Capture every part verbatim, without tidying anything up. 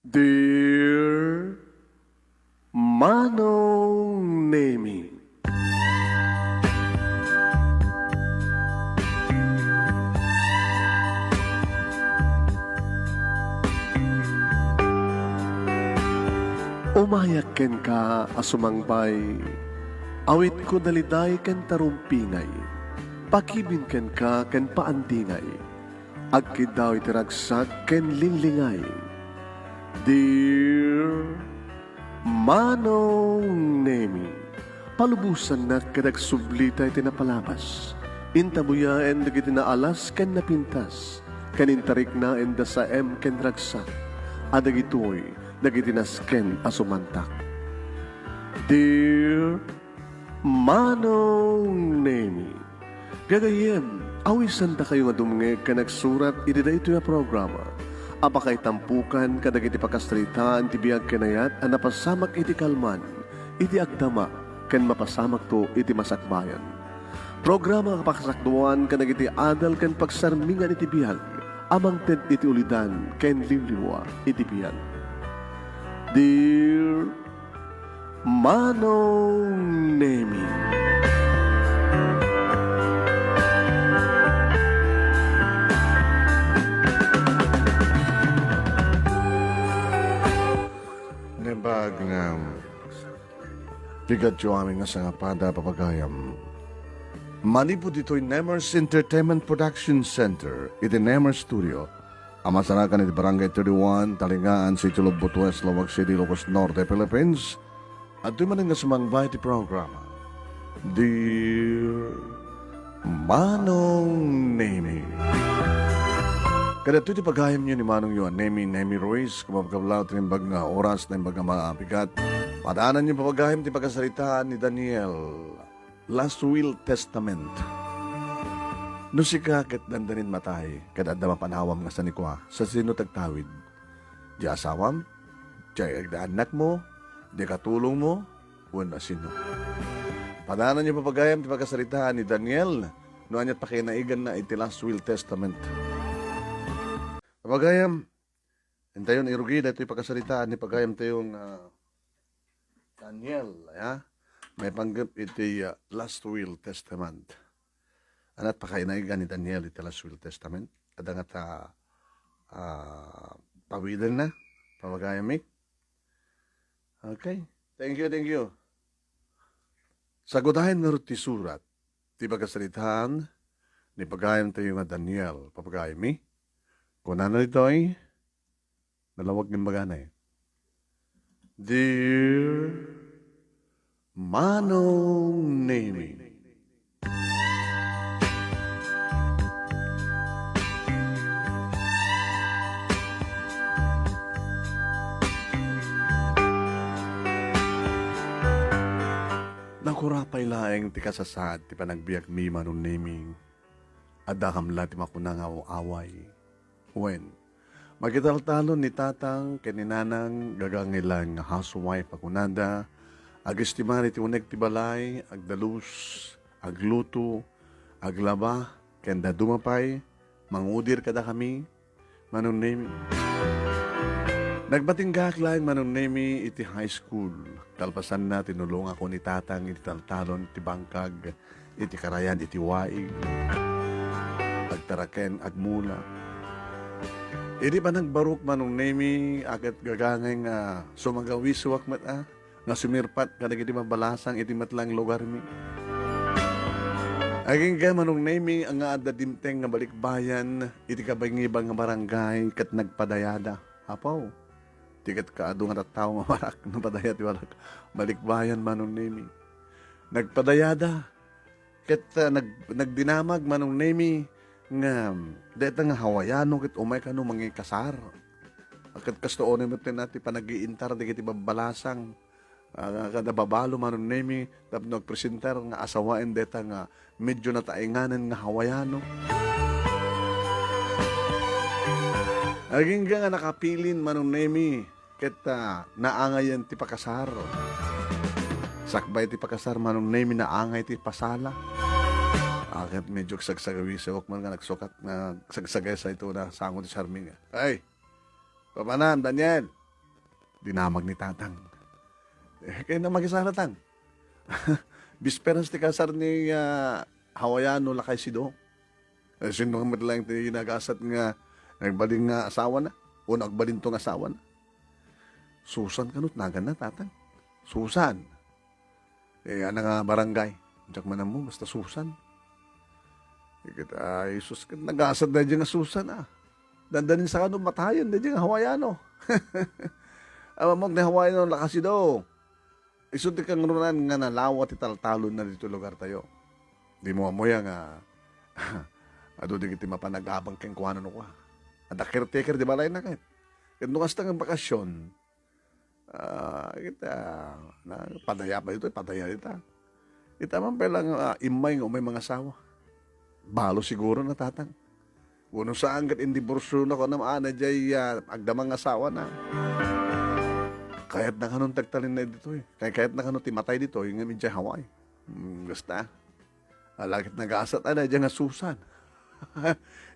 Dear Manong Nemi. Umayak kenka a sumangbay, awitko daliday ken tarumpingay, pakibin kenka ken paandingay, agkiddaw iti ragsak ken linglingay. Dear Manong Nemi, palubosannak ket agsublita iti napalabas. Intabuyaen dagiti naalas ken napintas, ken intariknaen da saem ken ragsak, a dagitoy dagiti nasken a sumantak. Dear Manong Nemi. Gagayyem, awisandakayo nga dumngeg ken agsurat iti daytoy a programa a pakaitampukan kadagiti pakasaritaan ti biag ken ayat a napasamak iti kalman, iti agdama, ken mapasamakto iti masakbayan. Programa a pakasakduan kadagiti adal ken pagsarmingan iti biag a mangted iti ulidan ken liwliwa iti biag. Dear Manong Nemi. Naimbag nga pigatyo amin nga sangapada, papagayam. Manipud ditoy Nemers Entertainment Production Center, iti Nemers Studio, a masarakan iti Barangay thirty-one, Talingaan, Sitio Lobot West, Laoag City, Ilocos Norte, Philippines. Adtoy manen nga sumangbay iti programa, Dear Manong Nemi. Kadagitoy ti pagayamyo ni Manongyo a Nemi, Nemi Ruiz, kumapkablaw ti naimbag nga oras, naimbag nga mabigat. Padaananyo, papagayam, ti pakasaritaan ni Daniel. Last Will Testament. No sika ket dandanin matay, ket adda mapanawam nga sanikua, sa sino ti agtawid? Di asawam? Di agannakmo? Di katulongmo? Wenno sino? Padaananyo, papagayam, ti pakasaritaan ni Daniel, no ania ti pakainaiganna iti Last Will Testament. Papagayam, intayon irugi daytoy pakasaritaan ni pagayamtayo nga Daniel, ya. Maipanggep iti, ah, Last Will Testament. Ania ti pakainaigan ni Daniel iti Last Will Testament? Adda ngata, ah, pawidenna, papagayammi? Okay. Thank you, thank you. Sagudayen ngarud ti surat ti pakasaritaan ni pagayamtayo nga Daniel, papagayammi. Kunana ditoy, nalawag nga imbaga, eh. Dear Manong Nemi. Nakurapay laeng ti kasasaad ti panagbiagmi, Manong Nemi. Addakam la ti makuna nga aw-away. Wen, makitaltalon ni tatang ken ni nanang, gagangay laeng nga housewife a kunada, agestimar iti uneg ti balay, agdalus, agluto, aglaba, ken dadduma pay, mangudir kadakami, Manong Nemi. Nagpatinggaak laeng, Manong Nemi, iti high school. Kalpasanna, tinulongakon ni tatang iti taltalon ti bangkag iti karayan iti waig. Agtaraken, agmula. Idi panagbaruk, Manong Nemi, a ket gagangay nga sumagawisuak met a nga sumirpat kadagiti mabalasang iti met laeng lugarmi. Agingga, Manong Nemi, nga adda dimteng nga balikbayan iti kabangiban nga barangay ket nagpadayada. Apo, ti ket kaadu nga tattao nga barak, napadaya ti barak. Balikbayan, Manong Nemi. Nagpadayada. Ket, ah, nag-, nagdinamag, Manong Nemi, nga dayta nga Hawaiano ket umay kano mangikasar. Ket kasto unay met ti panagiintar dagiti babbalasang, ah, kada babalo, Manong Nemi, tapno agpresentar nga asawaen dayta nga medyo nataenganen nga Hawaiano. Agingga nga nakapilin, Manong Nemi, ket, ah, naangayen ti pakasar. Sakbay ti pakasar, Manong Nemi, naangay ti pasala. Ah, ket medyo agsagsagawisawak man nga nagsukat nga agsagsagaysa ito na sango ti sarming. Ay, papanam, Daniel. dinamag ni Tatang. Eh, kayatna makisala, Tang. Bisperas ti kasar ni, ah, Hawaiano lakay Sido. Eh, sino nga met laeng ti nagasat nga nagbalin nga asawana? O nagbalinto nga asawana? Susan kano ti naganna, Tatang? Susan. Eh, ana nga barangay? Diak man ammo, basta Susan. Eh, ket, ay, sus, ket nagasat daydiay nga Susan, ah. Dandanin sa kano matayen daydiay nga Hawaiano. Ammok ni Hawaiano lakay Sido. Isu ti kangrunaan nga nalawa ti taltalonna ditoy lugartayo. Dimo ammoya nga adu dagiti mapan-ag-abang kenkuana no kua. Adda caretaker ti balayna ket. Ket no kasta nga bakasyon, ah, kita, na, padaya pa ditoy, padaya dita. Ita man pay lang, ah, immay nga umay mangasawa. Balo siguro na, Tatang. Wenno saan ket indiborsiona, kunam, a, daydiay, ah, agdama nga asawana. Kayatna kano ti agtalinaed ditoy? Kay kayatna kano ti matay ditoy ngem idiay Hawaii? Hmm, basta. Ala ket nagasat a daydiay nga Susan.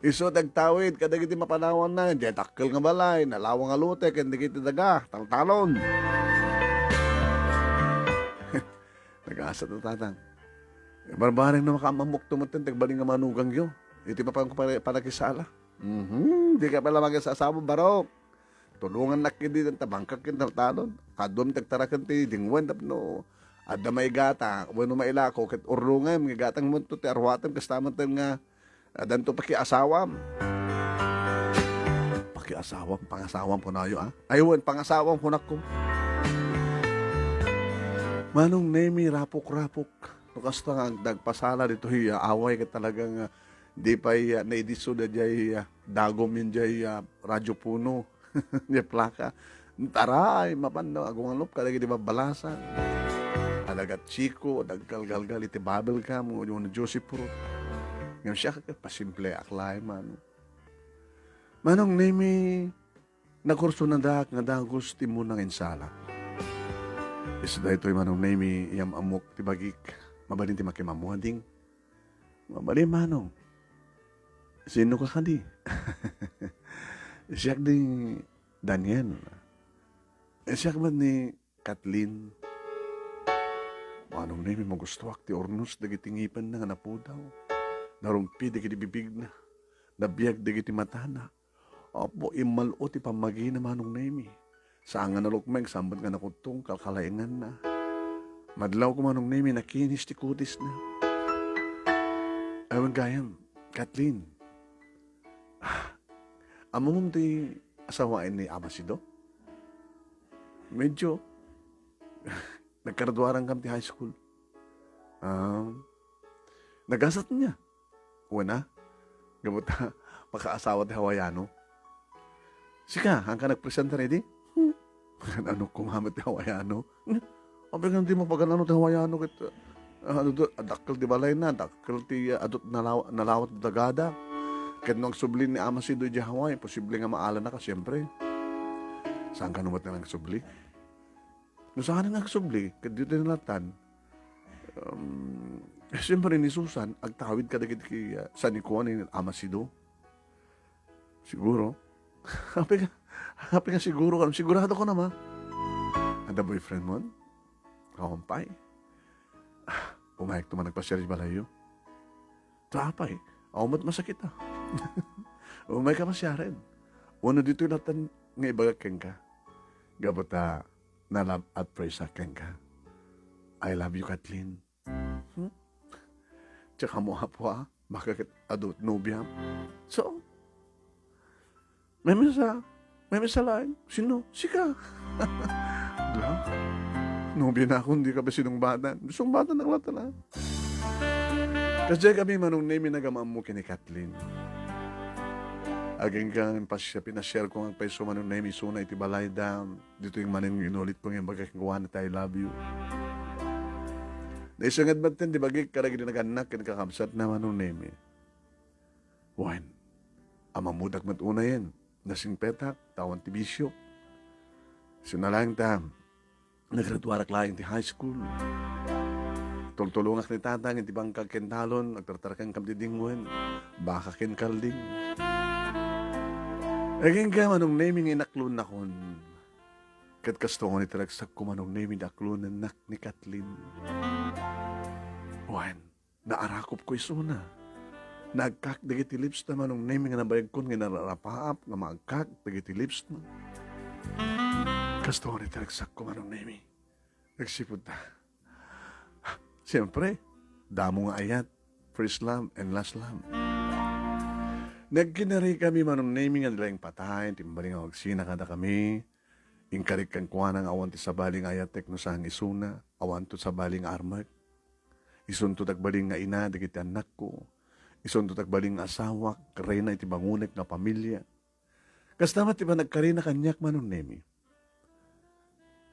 Isu ti agtawid kadagiti mapanawanna, idiay dakkel nga balay, nalawa nga lote, ken dagiti daga, taltalon. Nagasat a, Tatang. Eh, barbareng no makaammoak to metten ti agbalin nga manugangyo. Iti mapan-, panakisala. Mhm, dika pay la makisasao, barok. Tulongannak idi tabangkak ken taltalon. Kaduam ti agtaraken ti dingwen tapno adda maigata wenno mailako ket urlongem nga igatangmo to ti arwatem kasta metten nga Addanto pakiasawam. Pakiasawam, pangasawam kunayo, a? Ay, wen, pangasawam kunakko. Manong Nemi, rapok-rapok. No kasta nga nagpasala ditoy, a, away ket talaga nga, a, di pay, a, naidisso daydiay, a, dagom ken daydiay, a, Radyo Puno. Diay plaka. Taray, mapan no, agunganup kadagiti babbalasan. Adda gatchiko, daggalgalgal iti bubble gum, wenno juicy fruit. Ngem siak, pasimpleak laeng man. Manong Nemi, nakursonadak nga dagus ti immuna nga insala. Isu daytoy, Manong Nemi, iyam-ammok ti bagik. Mabalin ti makimammo, ading. Mabalin, Manong. Sino ka kadi? Siak di Daniel. Siak met ni Kathleen. Manong Nemi, magustoak ti urnos dagiti ngipenna nga napudaw. Narumpi dagiti bibigna. Nabiag dagiti matana. Apo, immal-o ti pammagina, Manong Nemi. Saan nga nalukmeng, saan met nga nakuttong, kalkalainganna. Madlawko, Manong Nemi, nakinis ti kutisna. Awan gayam, Kathleen. Ah, ammom ti asawaen ni Ama Sido? Medyo. Nagkaraduarankam ti high school. Ah, nagasat niya. Wen a, gapu ta makaasawa ti Hawaiano. Sika, haanka nagpresenta idi? Hmm. Ano ko nga met ti Hawaiano? Apay nga di mapagan-ano ti Hawaiano ket, ah, adu, dakkel ti balayna, dakkel ti, ah, adu nalaw-, nalawat dagada. Ket no agsubli ni Ama Sido idiay Hawaii, posible nga maalanaka, siempre. Saan kano met nga nagsubli? No saan nga agsubli, ket ditoy nalatan, um, siyempre ni Susan, agtawid kadagiti, ah, sanikuan ni Ama Sido. Siguro. Apay nga, apay nga siguro ka, sigurado ka naman. Adda boyfriend mo? Awan pay. Ah, umayek to man nagpasiar idiay balayyo. Ta apay, awan met masakit a. Umay ka masiaren. Wenno ditoy latan nga ibagak kenka. Gapu ta na-love at first sight kenka. I love you, Kathleen. Hmm? Tsaka mo apo, ah. Baka ket adu ti nobiam. So, May misa. May misa laeng. Sino? Sika. Ala. Nobia na akon, di ka pa sinungbatan. Sinungbatan na latta. Kasdiay kami, Manong Nemi, nagamammo ken ni Kathleen. Agingga nga pasi-, pinasiar ko nga agpayso, Manong Nemi, isuna iti balayda. Ditoy manen nga inulit ko nga imbagak kenkuana ti I love you. Naisenged met ti bagik kadagiti nagannak ken kakabsatna, Manong Nemi. Wen, amammudak met unayen, nasingpetak, ta awan ti bisio. Sino laeng ta, naggraduarak laeng ti high school. Tultulongak ni Tatang iti bangkag ken talon, agtartarkankam ti dingwen, baka ken kalding. Agingga, Manong Nemi, nga inaklonnakon. Ket kastoy ti ragsakko, Manong Nemi, nga aklonennak ni Kathleen. Wen, naarakopko isuna. Nagkak dagiti lipsna, Manong Nemi, nga nabayagkon nga nararapaap nga maagkak dagiti lipsna. Kastoy ti ragsakko, Manong Nemi. Agsipud ta. Siempre, damo nga ayat. First love and last love. Nagkinarikami, Manong Nemi, nga nila patay, timbaling nga agsina kadakami. Inkarik kenkuana nga awan ti sabali nga ayatek no saan isuna, awanto sabali nga armek. Isunto ti agbalin nga ina dagiti annakko. Isunto ti agbalin nga asawak, reyna iti bangonek nga pamilia. Kasta met ti panagkarina kaniak, Manong Nemi.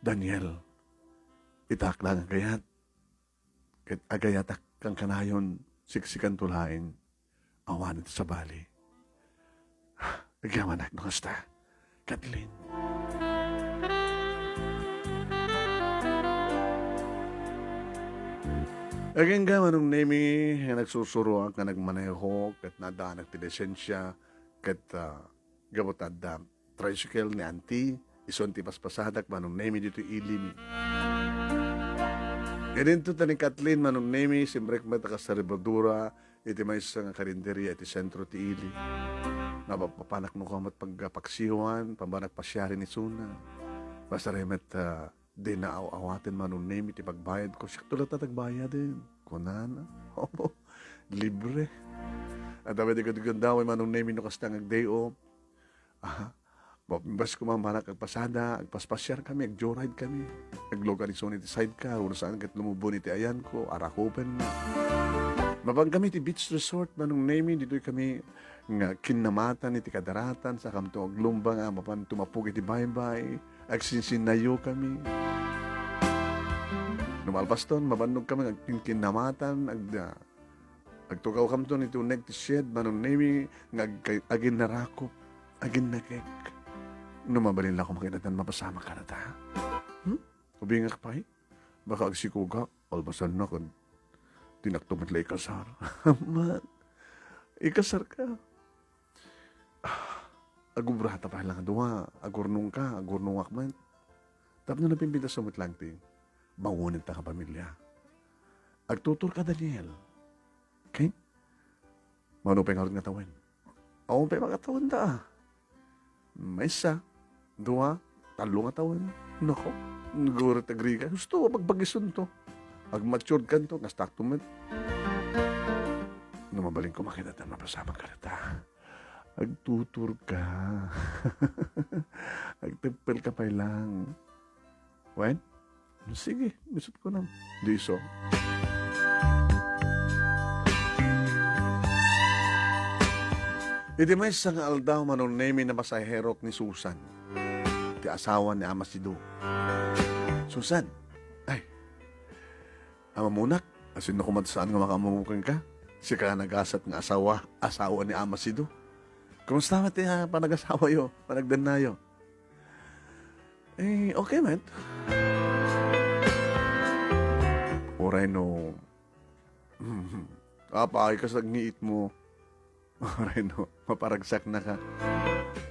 Daniel, itaak laeng agayat, ket agayatak kankanayon, siksikanto laeng, awan iti sabali. Agyamanak no kasta, Kathleen. Agingga, Manong Nemi, nga nagsusuroak nga nagmaneho ket naadaanak ti lisensia ket, ah, gapu ta adda tricycle ni Auntie, isu ti paspasadak, Manong Nemi, ditoy ilimi. Idinto ta ni Kathleen, Manong Nemi, simrek met a kasalibadura iti maysa nga karinderia iti sentro ti ili. Napapanak no koma met pagpaksiwan, pambanak pasiari ni Suna. Basta met, ah, Dina aw-awaten, Manong Nemi, ti pagbayadko. Siakto latta ti agbayaden, kunana. Opo, libre. Adda met ti gundaway, Manong Nemi, no kasta nga ag-day off. Aha. Mapimbas koma, manak agpasada, agpaspasiar kami, ag-joyride kami. Aglugar isuna iti sidecar, wenno saan ket lumubon iti ayanko, arakupen. Mapan kami iti beach resort, Manong Nemi, ditoy kami nga kinnamatan iti kadaratan, sakamto aglumbang a mapan tumapog iti baybay, agsinsinnayo kami. No malpaston, mabannogkami nga agkinkinnamatan, agda, agtugawkamton iti uneg ti shed, Manong Nemi, nga ag-, aginnarakop, aginnakek. No mabalin la koma kayat, mapasamak kadata. Hmm? Ubingak pay? Baka agsikogak, albasanna ket dinakto met la ikasar. Man, ikasarka. Ah, agubrata pay la nga dua, agurnongka, agurnongak met. Tapno napimpintas met lang ti bangonenta nga pamilia. Agtuturka, Daniel. Okay? Mano pay ngarud nga tawen? Awan pay makatawen da, ah. Maysa, dua, tallo nga tawen. Nako, gurit agrigat. Husto, pagpagisunto. Agmaturedkanto, kastakto met. No mabalin koma kayat, mapasamak kadata. Agtuturka. Agteppelka pay lang. Wen? Sige, bisut ko na. Di isu. Iti maysa nga aldaw, Manong Nemi, napasaherok ni Susan, ti asawa ni Ama Sido. Susan, ay, Ama Munak, asin no kumat saan nga makaammo kenka? Sika nagasat nga asawa, asawa ni Ama Sido. Kumusta met ti, ah, panagasawayo, panagdannayo? Eh, okay met. Uray no, apa, ay kasag ngiit mo. Uray no, maparagsak na ka.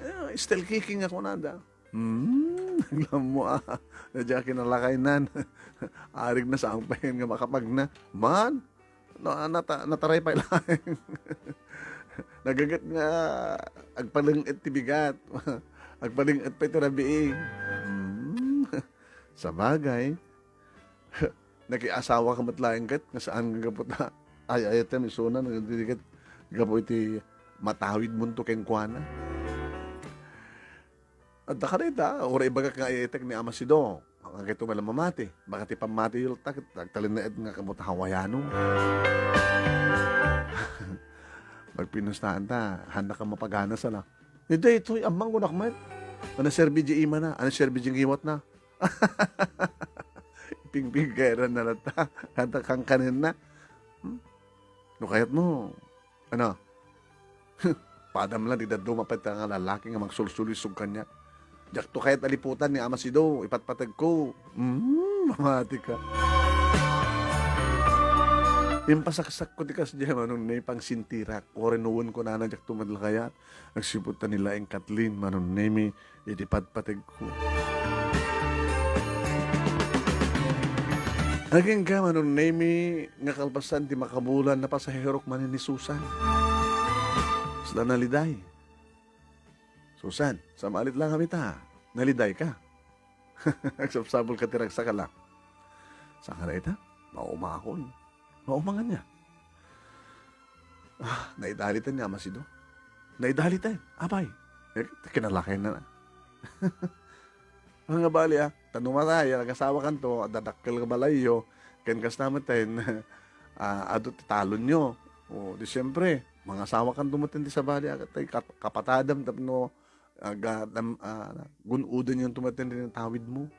Eh, still kicking ako nada. Hmm, naglammo, ah. Nadya kinalakay nan. Arig na sa ang payan nga makapagna. Man, no, nata-, nataray pay laeng. Nagaget nga agpaleng-et ti bigat. Agpaleng-et pay ti rabii. Hmm. Sabagay, nakiasawa ka met laeng ket nga saan nga gapu ta ay-ayatem isuna, nga di ket gapu iti matawid monto kenkuana. Adda kadayta, uray ibagak nga ay-ayatek ni Ama Sido. Nga kayto met la mamati. Baka ti pammatiyo latta ket agtalinaed nga kamut Hawaiano. Magpinustaanta, haannak a mapagana sala. Daytoy, ammang kunak met. Ano serbi di imana? Ano serbi di ngiwatna? Pingpinggeran na latta. Haanta kankanenna. Hmm? No kayatmo, ano? Padam lang, di dadduma pay ta nga lalaki nga magsulsulisog kaniak. Diakto kayat a liputan ni Ama Sido, ipatpategko. Mm, mamati ka. Impasaksakko ti kasdiay, Manong Nemi, pangsintirak. Uray no wen kunana, diakto met la kayat. Agsipud ta ni laeng Kathleen, Manong Nemi, iti patpategko. Agingga, Manong Nemy, nga kalpasan ti makabulan, napasaherok manen ni Susan. Sla naliday. "Susan, samalit lang kami ta. Naliday ka." Agsapsapul ka ti ragsakala. "Saan ka dayta? Maumakon." "Maumangan niya." Ah, naidaliten ni Ama Sido. Naidaliten, apay. Eh, kinalakayan na. Nga bali, ah, ta no matay, nagasawakanto, adda dakkel nga balayyo, ken kasta metten, ah, adu ti talonyo. O, di siempre, mangasawakanto metten ti sabali, ah, tay kap-, kapatadem tapno, ah, ga-, dam-, ah, gun-odenyo metten ti natawidmo.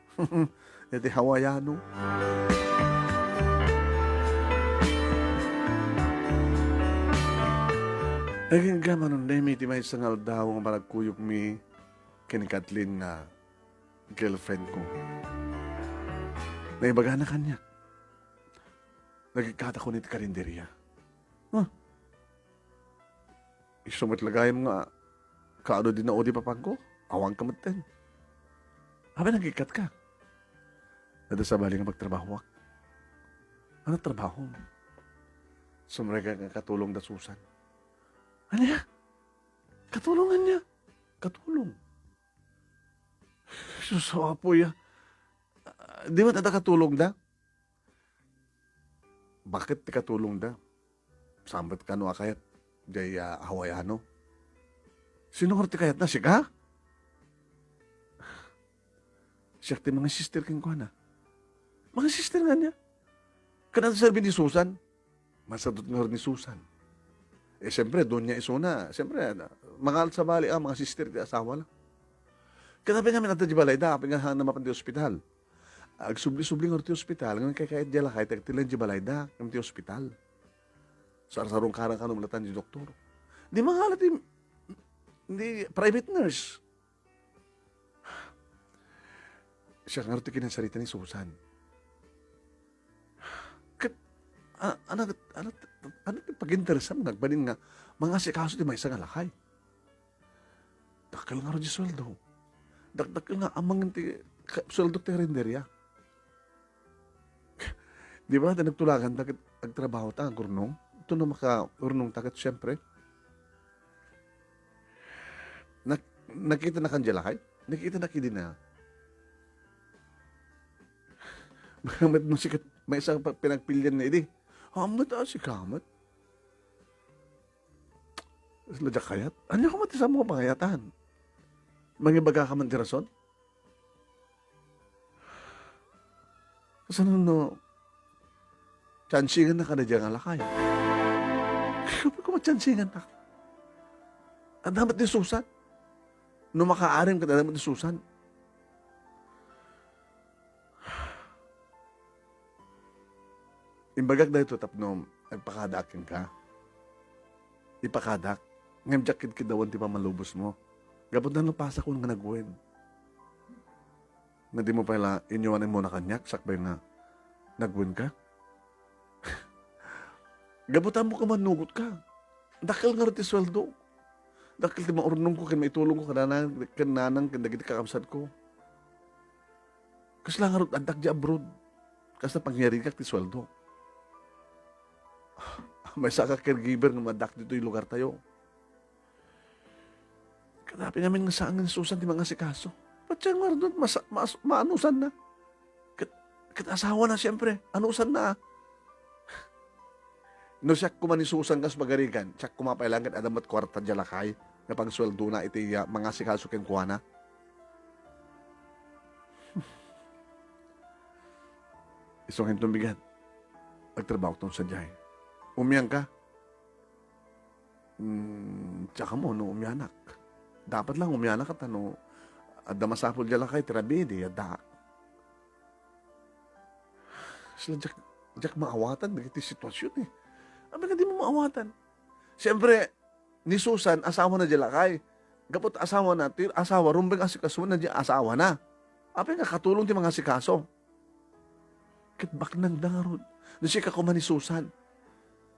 Iti Hawaiano. Agingga, Manong Nemy, ti maysa nga aldaw nga panagkuyogmi ken ni Kathleen nga girlfriend ko. Naibagana kaniak. Nagikkatakon iti karinderia. Huh? Isu met la gayam nga kaano di naudi papanko? Awanka metten. Apay nagikkatka? Adda sabali nga pagtrabahoak. Ano trabahom? Sumrekka nga katulong da Susan. Ania? Katulong ania? Katulong. Sus, Apo ya. Ah, di met adda katulongda? Baket ti katulongda? Saan met kano a kayat jay, ah, Hawaiano? Sino ngarud ti kayatna? Sika? Siak ti mangisister kenkuana. Mangisister nga ania? Ken ania ti serbi ni Susan? Masadut ngarud ni Susan. Eh, siyempre, doña isuna. Siyempre, na-, mangal sabali, ah, mangisister ti asawana. Ket apay ngamin adda di balayda, apay nga haanna mapan ti ospital. Agsubli-subli ngarud ti ospital, ngem kayat diay lakay, ti agtilen di balayda, ngem ti ospital. Sarsarungkaran kano met latta di doktor. Di mangala ti, di private nurse. Siak ngarud ti kinansarita ni Susan. Ket, a-, ano, ano, ano ti paginteresam nga agbalin nga mangasikaso ti maysa nga lakay? Dakkel ngarud ti sueldo. Dakdakkel nga amangan ti ka-, sueldo ti karinderia. Di ba, ta nagtulaganta ket agtrabahota, agurnong. Ito no makaurnongta ket, siyempre, nak-, nakitana kan diay lakay? Nakitana ket idi na. Baka met no sikat, maysa pa-, pinagpilianna idi. Hamet a sika met. Kasla diak kayat? Ania koma ti saanmo nga pangayatan? Mangibagaka man ti rason? Kasano no tiansingannak kadagidiay nga lakay? Apay koma tiansingannak? Adda met ni Susan. No makaarim ket adda met ni Susan. Imbagak daytoy tapno agpakadaak kenka. Ipakadak, ngem diak kidkiddawen ti pammalubosmo. Gapu ta napasakon nga nagwen. Nga dimo pay la inyuan immuna kaniak sakbay nga nagwenka. Gapu ta ammok a mannugotka. Dakkel ngarud ti sueldo. Dakkel ti maurnongko ken maitulongko kada nanang, ken nanang, ken dagiti kakabsatko. Kasla ngarud addak di abroad. Kasla pagyarigak ti sueldo. Maysa ka caregiver nga addak ditoy lugartayo. Ket apay ngamin nga saan nga ni Susan ti mangasikaso? Patien ngarud, mas-, mas-, maanusanna. Ket, ket asawana, siempre. Anusanna, a. No siak koma ni Susan kas pagarigan, siak koma pay laeng ket adda met kuarta diay lakay nga pagsueldona iti, ah, mangasikaso kenkuana. Isu nga inton bigat, agtrabahokton sadiay. Umiangka? Hmm, diak ammo no umianak. Dapat lang umianak ta no adda masapul diay lakay ti rabii, di addaak. Kasla diak, diak maawatan dagiti situasion, eh. Apay nga dimo maawatan? Siyempre, ni Susan, asawana diay lakay. Gapu ta asawana, ti asawa, rumbeng asikasuan na diay asawana. Apay nga katulong ti mangasikaso? Ket baknangda ngarud. No sika koma ni Susan,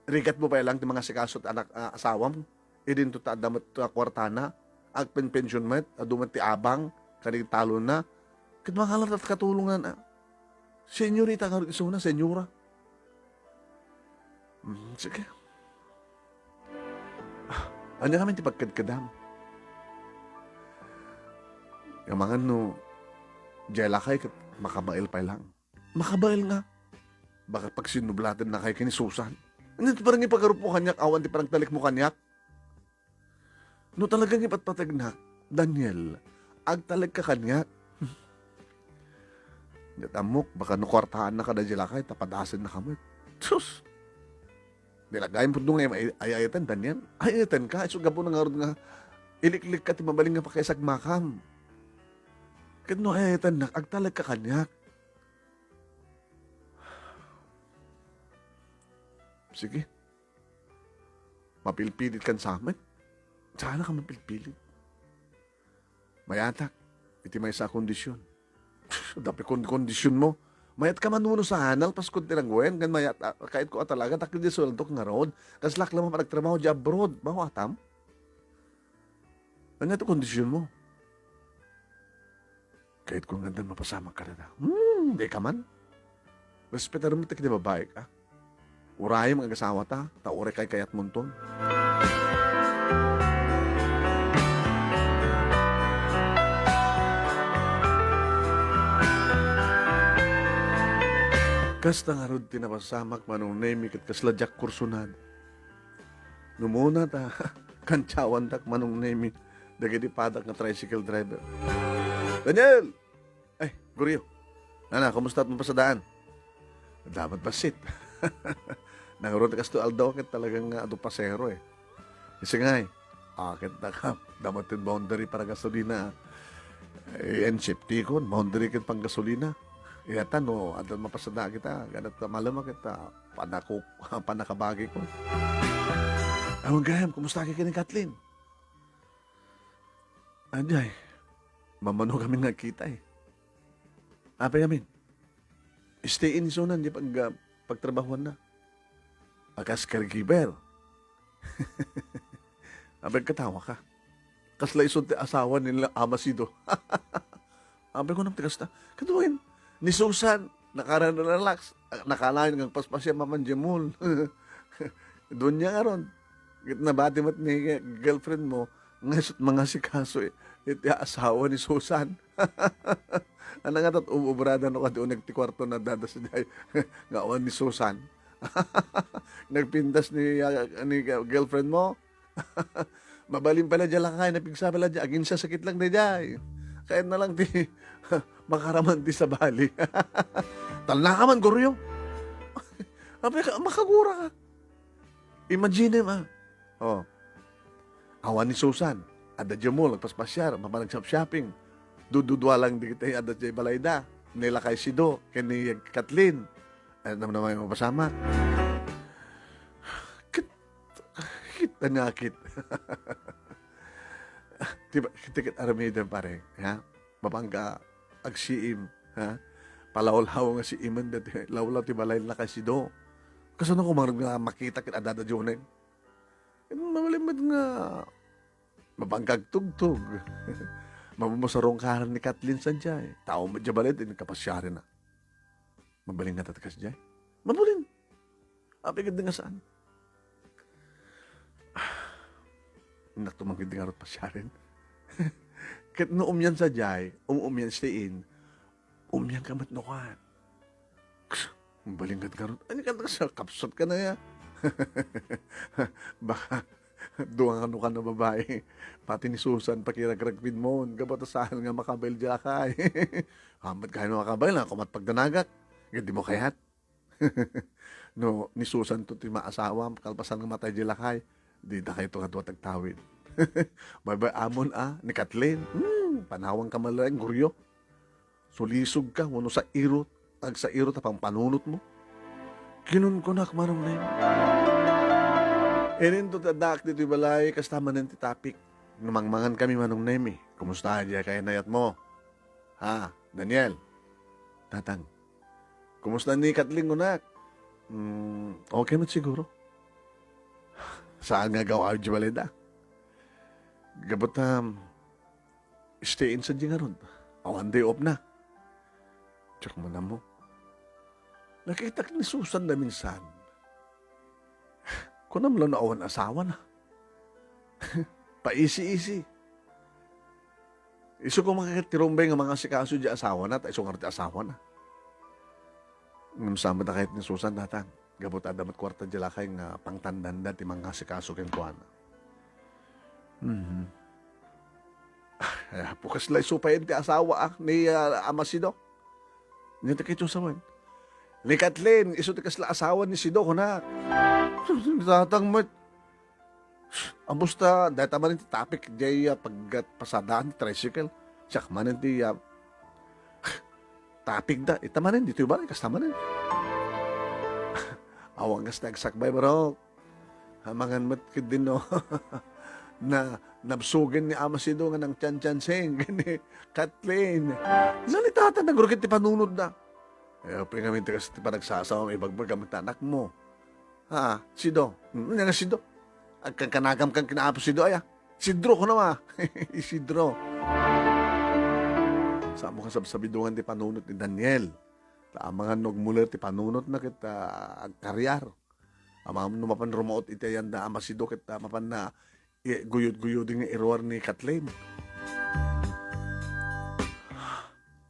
rigatmo pay laeng ti mangasikaso ti anak, a, asawam. Idinto ta adda met a kuartana, agpenpension met, adu met ti abang, kadi talonna. Ket mangala ta katulongan, a. Senyorita ngarud isuna, senyora. Mm, sige. Ah, ania ngamin ti pagkadkadam? Amangan no, diay lakay ket makabael pay lang. Makabael nga. Baka pagsinublaten na kay ken ni Susan. Ania ti parang ipagarup mo kaniak, awan ti parang talik mo kaniak? No talagang ipatpatagnak, Daniel, agtalek ka kaniak. Ket ammok, baka no kuartaan na kada di lakay, ta padasen na ka met. Sus! Di la gayam pudno nga ay-, ay-, ayatan, Daniel. Ayatan ka, isu gapu na ngarud nga iliklik ka ti mabalin nga pakaisagmakam. Ket no ayatan nak, agtalek ka kaniak. Sige. Mapilpilit kan sa amin. Saan ka mapilpilit? Mayatak, iti maysa a kondisyon. Dapi kon-, kondisyon mo. Mayat ka manuno sa hanal, paskod ti langwen, ngan mayat, ah, kayat ko a talaga, takil di sueldok ngarud. Kaslak laman panagtrabaho di abroad. Mawatam? Ania ti kondisyon mo? Kayat ko nga addan mapasamak kadata. Hmm, di ka man. Respetar mo ti kini babae ka. Urayem nga agasawata, ta uray kaykayatmonton. Kasta ngarud ti napasamak, Manong Nemi, ket kasla diak kursunad. Numuna ta, kantiawantak, Manong Nemi, dagiti padak nga tricycle driver. Daniel! Ay, Goryo. Nana, kumusta at mapasadaan? Dapat bassit. Nangruna kasto aldaw ket talagang nga adu pasero eh. Isingay, akit na ka. Dapat yung boundary para gasolina. Eh, yan safety kon, boundary ket panggasolina. Iyatan no, adda mapasada kita. Ganat malama kita. Panakuk, panakabagi ko. Awan gayam, kumusta ka kini Kathleen? Adiay, mamano kami nga kita eh. Apay amin? Stay in zone di pag, ah, pagtrabahuan na. Akas caregiver. Apay katawa ka. Kasla isu ti asawa ni Ama Sido. Apay ko nam ti kasta. Kaduin, ni Susan, nakara na relax. Nakalain nga paspasya maman di mall. Doon niya nga ron. Nabati met ni girlfriend mo, nga isut mangasikaso iti asawa ni Susan. Ano nga tat ubrada no kadi uneg ti kwarto na dadas diay nga awan ni Susan. Nagpintas ni, ah, ni girlfriend mo. Mabalin pala diay lakay, napigsa pala diay, aginsa sakit lang diay. Kaya na lang ti makaraman ti sabali. Talna ka man, Goryo. Apay ka, makagura ka. Imagine mo, ah. Oh. Awan ni Susan. Adda diay mall, agpaspasiar, mapan nag-shopping. Dududua lang dagiti adda diay balayda. Ni lakay Sido, ken ni Kathleen. Ay, namnamay mapasamak. Kit, kit, ano, kit. Di ba, kit, kit, aramiden, pare, ha? Mapangka agsiim, ha? Palawlaw nga siimen dati, lawlaw ti balay ni lakay Sido. Kasano ko man nga makita ket adada Joneng? Mabalin met nga mapangka agtugtog. Mabumasarong karan ni Kathleen sadiay. Tao met diay balay, din kapasiarina. Mabalin nga tatka sadiay? Mabalin. Apay ket nga saan? Innak tumangkid nga rut pasiaren. Ket no umian sadiay, um-, umian stain, umian ka met no kan. Mabalin ket ngarud, ania ka sa kapsat ka na ya? Baka, dua nga no kan a babae, pati ni Susan, pakiragragpid mo, gapu ta saan nga makabail diay lakay. Hamat kayo makabail, nga kumat pagdanagak. Ket di mo kayat? No, ni Susan to ti maasawam, kalpasan nga matay diay lakay, dita kayto kadua ti agtawid. Baybay-amon a, ni Kathleen, hmm, panawang ka man laeng, Goryo. Sulisog ka, wenno sairot, agsairot a pampanunot mo. Kinunkunak, Manong Nemi. Ininto ti addaak ditoy balay, kasta manen ti topic. Numangmangan kami, Manong Nemi. Kumusta diay kainayat mo? Ha, Daniel? Tatang, kumusta ni Kathleen kunak? Mm, okay met siguro. Saan nga agaw-aw diay balayda? Gapu ta, um, stay in sadiay ngarud. Awan day off na. Check mo na mo. Nakitak ni Susan da minsan. Kunam la no awan asawana. Paisi-isi. Isu koma ket ti rumbeng nga mangasikaso diay asawana, ta isu ngarud ti asawana. Ngem saan met a kayat ni Susan, datang. Gapu ta adda met kuarta diay lakay nga pangtandanda ti mangasikaso kenkuana. Mhm. Ay, apo, kasla isu pay ti asawa, ah, ni, ah, Ama Sido. Nia ti kayatyo sawen. Ni Kathleen, isu ti kasla asawa ni Sido, kunak. Datang met. Amusta, dayta manen ti tapik, diay, ah, paggat pasadaan ti tricycle. Siak manen ti, ah, tapik da. Ita manen, ditoy balay, kasta manen. Awan kasta agsakbay, bro. Amangan met ketdin no. Na, nabsugen ni Ama Sido nga nangtiantianseng ken ni Kathleen. Nalitatan, nagrukit ti panunotda. Ay, apay ngamin ti kas-, ti panagsasawa, ibagbagam ti anakmo. Ha, Sido. Hmm, nga Sido. Agkankanagam kan kina Apo Sido, aya. Sidro, kuno ma. Isidro. Saan mo kasabsabidongan ti panunot ni Daniel. Ta amangan no agmuler ti panunotna ket, ah, agkariar. Amangan no mapan rumaot iti ayanna a masido ket, ah, mapan na i-, guyod-guyoding nga iruar ni Kathleen.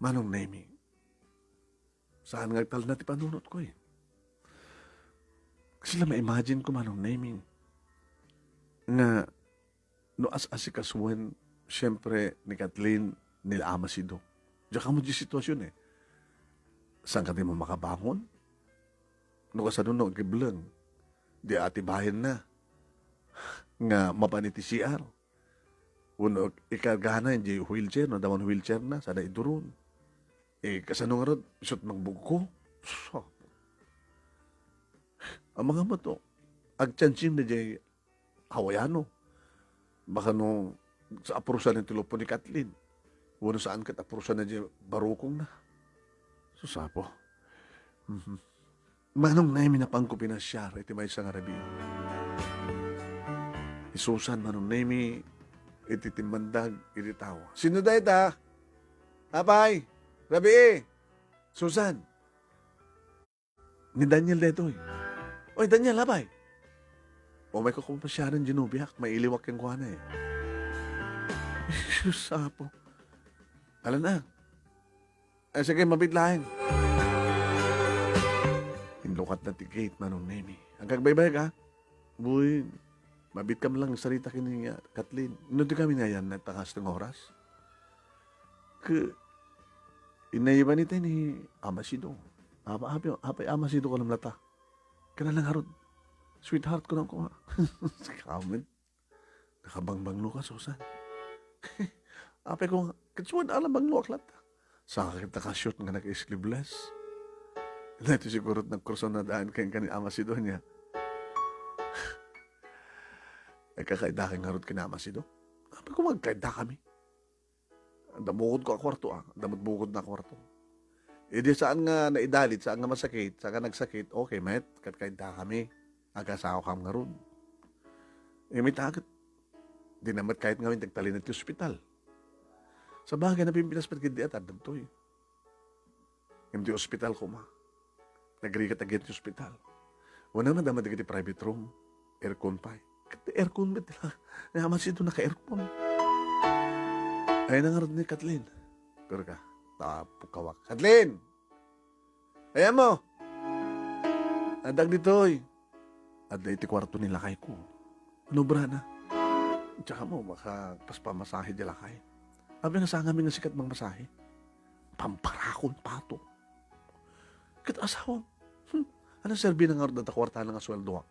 Manong Nemi, saan nga agtalna ti panunotko, eh. Kasla ma-imagine ko, Manong Nemi, nga no as-asikasuen, siyempre, ni Kathleen, ni Ama Sido. Diak ammo di sitwasyon, eh. Saan ka di mo makabangon? No kasano no agibleng, di atibayenna nga mapan iti C R. Wenno ikargana iti wheelchair, no adda man wheelchair na, sana iduron. Eh, kasano ngarud, isut' magbugko? Sus, apo. Amangan met, oh. Agtiansieng na diay Hawaiano. Baka no, sa apurusan ti lupon ni Kathleen. Wenno saan ket apurusan na diay barukongna. Sus, apo. Mhm. Manong Nemi, napanko pinasiar iti maysa nga rabii. Ni Susan, Manong Nemi, iti timmandag iti tawa. Sino dayta? Apay? Rabii? Susan? Ni Daniel daytoy. Oy, Daniel, apay? Umayko koma pasiaren diay nobiak, mailiwak kenkuana, eh. Sus, apo. Ala na. Ay, sige, mabiit laeng. Inlukatna ti gate, Manong Nemi. Agkagbaybay ka? Uy, mabiit ka man lang sarita ken ni, ah, Kathleen. Inno di kami nayan na takas ng oras? Ke, inayban ita ni Ama Sido. Apa, apa, apa, Ama Sido ko namlata. Kana lang harod. Sweetheart ko lang ko, ha? Comment. Nakabangbanglo ka, Susan. Apay ko nga, ket suan ala bangloak latta. Sakit ta kasut nga nag-sleeveless. Daytoy siguro nagkurso na daan ken kani Ama Sidonia. Ay, kakaida kay ngarud ken Ama Sido. Apay ko nga agkaida kami. Adda bukod ko a kwarto, ah. Adda met bukod na kwarto. Idi saan nga naidalit, saan nga masakit, saan nga nagsakit, okay met, ket kaita kami. Agasawakam ngarud. Imita ket, di na met kayat ngamin ti agtalina ti ospital. Sabagay, napimpinas met ketdi a tadem toy. Ngem ti ospital koma. Nagrigat agayat ti ospital. Wen, madama dagiti private room. Aircon pay. Ket aircon met la. Nga man sito naka-aircon. Ay, nangarod ni Kathleen. Pero ka, tapukawak. Kathleen! Ayan mo! Adda ditoy. Adda iti kwarto ni lakay ko. Ano, brana? Tsaka mo, maka-, pas pamasahe di lakay. Abi nga sangami nga sikat mangmasahe. Pamparakon pato. Ket asawam, hmm, ano serbi na nga da ta kwarta na nga sweldoak?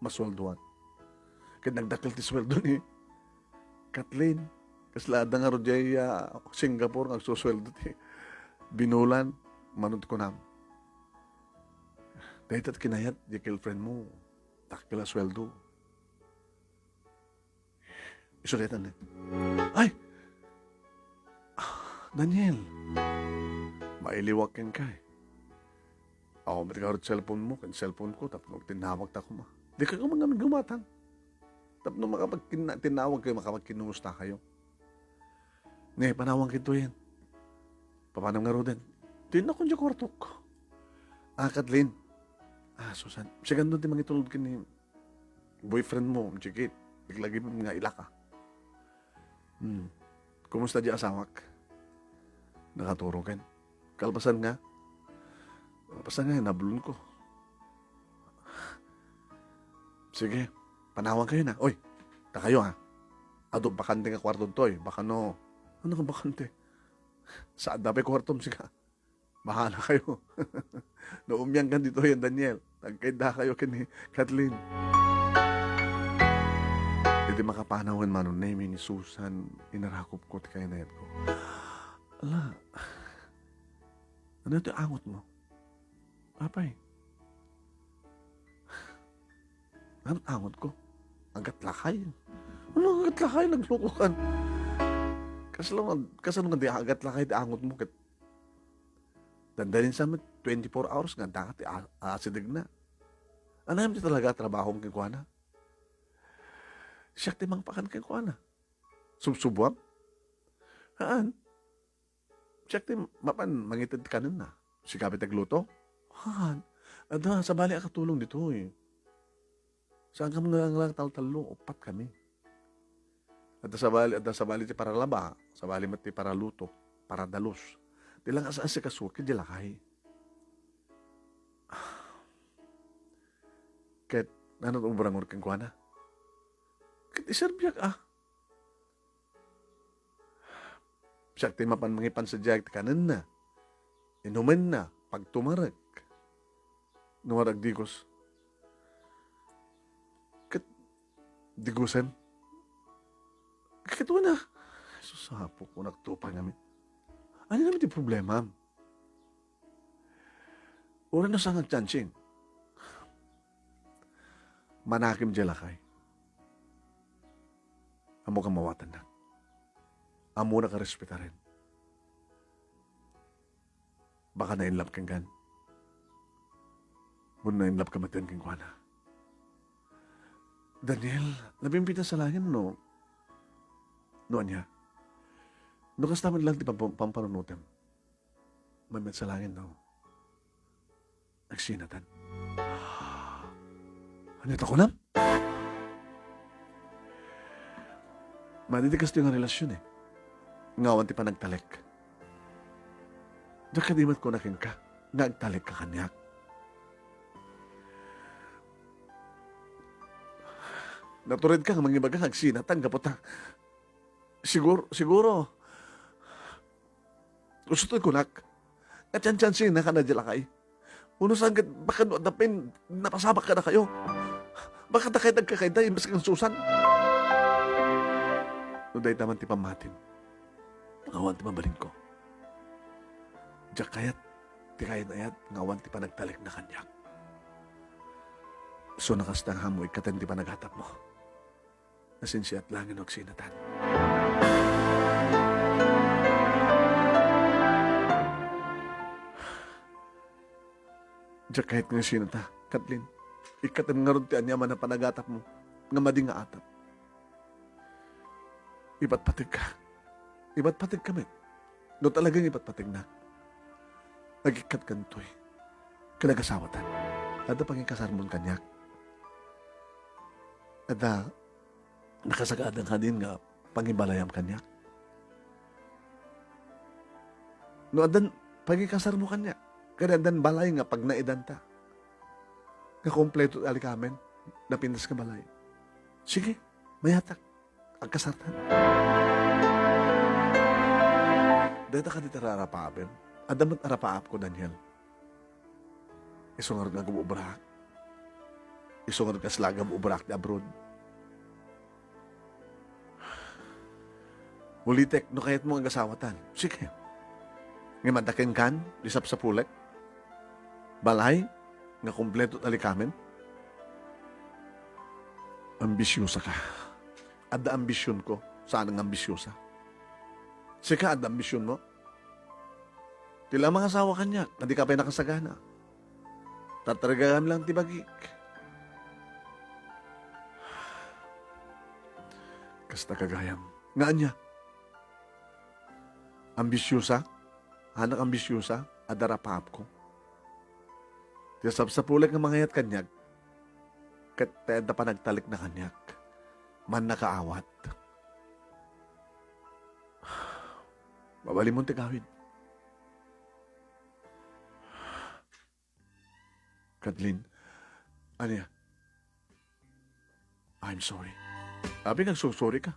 Masweldoan. Ket nagdakkel ti sweldo ni Kathleen. Kasla adda nga rudiay, ah, Singapore nga agsusweldo ti binulan, manod kunam. Dayta ti kinayat, di girlfriend mo. Dakkel a sweldo. Isu daytan, eh. Ay! Ah, Daniel, mailiwak kenka, eh. Awan met ngarud cellphone mo, ken cellphone ko, tapno agtinnawag ta koma. Di ka koma ngamin gumatang. Tapno makapagkinna-, tinnawag kayo, makapagkinumusta kayo. Ne, panawan kito yan. Papanam ngaruden. Di na kun di kwartok. Ah, Kathleen. Ah, Susan. Sika no ti mangitulod ken ni boyfriend mo, Jigit. Iglagip nga ilaka. Hmm. Kumusta di asawak? Nakaturo ken. Kalpasan nga. Kalpasan nga, nablon ko. Sige, panawan kayo na. Oy, ta kayo ha. Adu bakante nga kwarto toy. Baka no, ano nga bakante? Saan da pay kwartom, sika? Bahala kayo. No, umyang kan ditoy, Daniel. Agkayda kayo ken ni Kathleen. Iti makapanaw ken manunemi ni Susan, inarakop ko ti kaynayat ko. Ala, ano ti angot mo? Apay, anot angot ko? Agat lakay. Ano agat lakay? Nagluko kan. Kasano nga, kasano nga di agat lakay ti angot mo? Ket dandanin sa met, twenty-four hours nga daka ti a-, asideg na. Anam ti talaga a trabahom kenkuana? Siak ti mangpakan kenkuana. Subsubuam? Haan. Siak ti mapan mangited ti kanenna. Sika pay ti agluto? Haan. Adda, sabali a katulong ditoy. Saan ka nga nga taltallo, uppat kami. Adda sabali, adda sabali ti paralaba, sabali met ti paraluto, paradalus. Ti lang as-asikaso, ket di lakay. Ket, ano ti ubrangor kenkuana? Ket iserbiak, ah. Siak ti mapan mangipan sadiay ti kanenna, inumenna, pagtumarek. No, agdigos. Ket digusen. Ket wen a. Sus, Apo ko, nagtupay ngamin. Ania ngamin ti problema? Uray no saan nga agchanchin. Manakim diay lakay. Ammok a mawatennak. Ammok a respetaren. Baka na-in love kenkan. Wenno na-in love ka met kenkuana. Daniel, nabimbita sa langit no, no ania? No kasta met lang ti pampa-, pampanunotem. Maymayat sa langit no agsinatan. Ania ti kunam? Madi ti kastoy nga relasyon, eh. Nga awan ti panagtalek. Diak kadi met kuna kenka nga agtalek ka kaniak. Natured ka nga mangibaga nga agsinatan gapu ta Sigur-, siguro. Gusto ti kunak. Nga chanchansin na ka na di lakay. Uno saan ket baka no adda pay napasabak kadakayo. Baka ta kayat agkakayda, imbes kang Susan. No dayta man ti pammatim, awan ti mabalinko. Diak kayat ti kayan-ayat nga awan ti panagtalekna kaniak. Isu a kasta nga ammo ikkaten ti panagatapmo. Nasinsiat laeng no agsinatan. Diak kayat nga sinata, Kathleen. Ikkatem ngarud ti aniaman a panagatapmo nga madi nga atap. Ipatpategka. Ipatpategka met. No talagang ipatpategnak, agikkat kantoy ken agasawatan. Adda pangikasarmon kaniak. Adda nakasagada kadin nga pangibalayam kaniak. No addan pangikasarmo kaniak, ken addan balay nga pagnaidanta, nga kompleto ti alikamen, napintas nga balay. Sige, mayatak. Agkasartan. Dayta kadi ti rarapaapem. Adda met arapaapko, Daniel. Isu ngarud nga agub-ubraak. Isu ngarud kasla agub-ubraak ti abroad. Ulitek, no kayatmo nga agasawatan, sige. Ngem adda kenkan, di sapsapulek. Balay, nga kompleto ti alikamen. Ambisiosa ka. Adda ambisionko, saan nga ambisiosa. Sika, adda ambisionmo. Ti la mangasawa kaniak, nga dika pay nakasagana. Tatarigagam lang ti bagik. Kasta gagayam. Nga ania? Ambisiosa? Anak ambisiosa? Adda rapaapko. Ti sapsapulek nga mangayat kaniak, ket ti adda panagtalekna kaniak, mannakaawat. Mabalinmon ti gawid. Kathleen, ania? I'm sorry. Apay nga agsursori ka?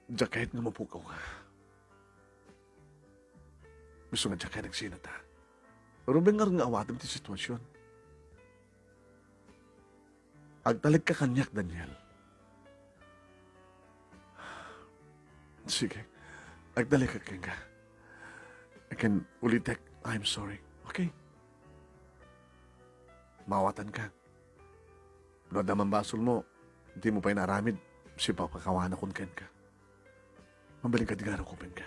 Diak kayat nga mapukaw ka. Isu nga diak kayat agsinata. Ruben nga awatem ti sitwasyon. Agtalek ka kaniak, Daniel. Sige. Agtalek ka kenka. I can ulitek, "I'm sorry." Okay? Maawatan ka. No adda man basol mo, di mo pay naaramid, sipapakawanakon kenka. Mabalin ka di nga rukupen ka.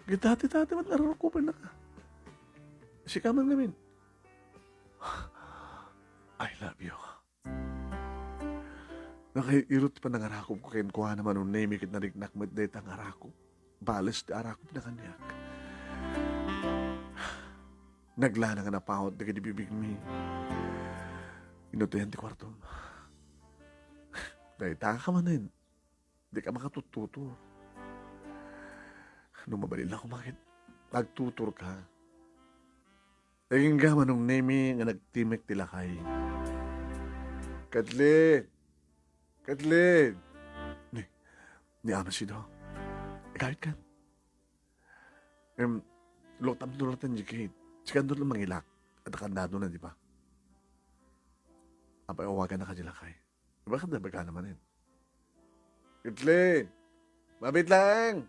Kita ti dati met nga rukupen na ka. Sika man ngamin. I love you. Nakairut pa nangarakop ko kenkuana, Manong Nemi, ket nariknak met dayta nga arakop. Bales ti arakop na kaniak. Naglana nga napawat dagiti bibigmi. Inutoyan ti kuartom. Dayta ka manen. Di ka makatuttutor. No mabalin lang kumakit, agtutor ka. Agingga, Manong Nemi, nga nagtimek ti lakay. Kathleen! Kathleen! Ni, ni Ama Sido. Ikawit ka? Em, lutam no latan di kit. Sikan doon mangilak. At akandado na, di ba? Apay, awagan na ka di lakay. Bakit na baga naman yun? Kathleen! Mabit lang!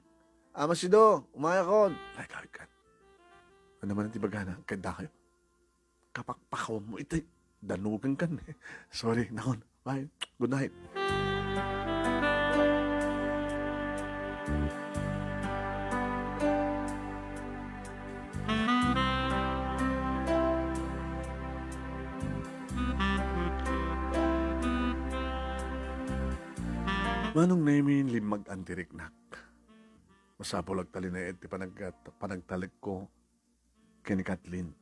Ama Sido, umayakon! Ay, kawit ka. Ano man ang tibagana? Kanda kayo? Kapakpakawan mo iti danugan kan. Sorry, nakon. Bye. Good night. Manong Nemi, limmag-an ti riknak. Masapul agtalinaed ti panag-, panagtalekko ken ni Kathleen.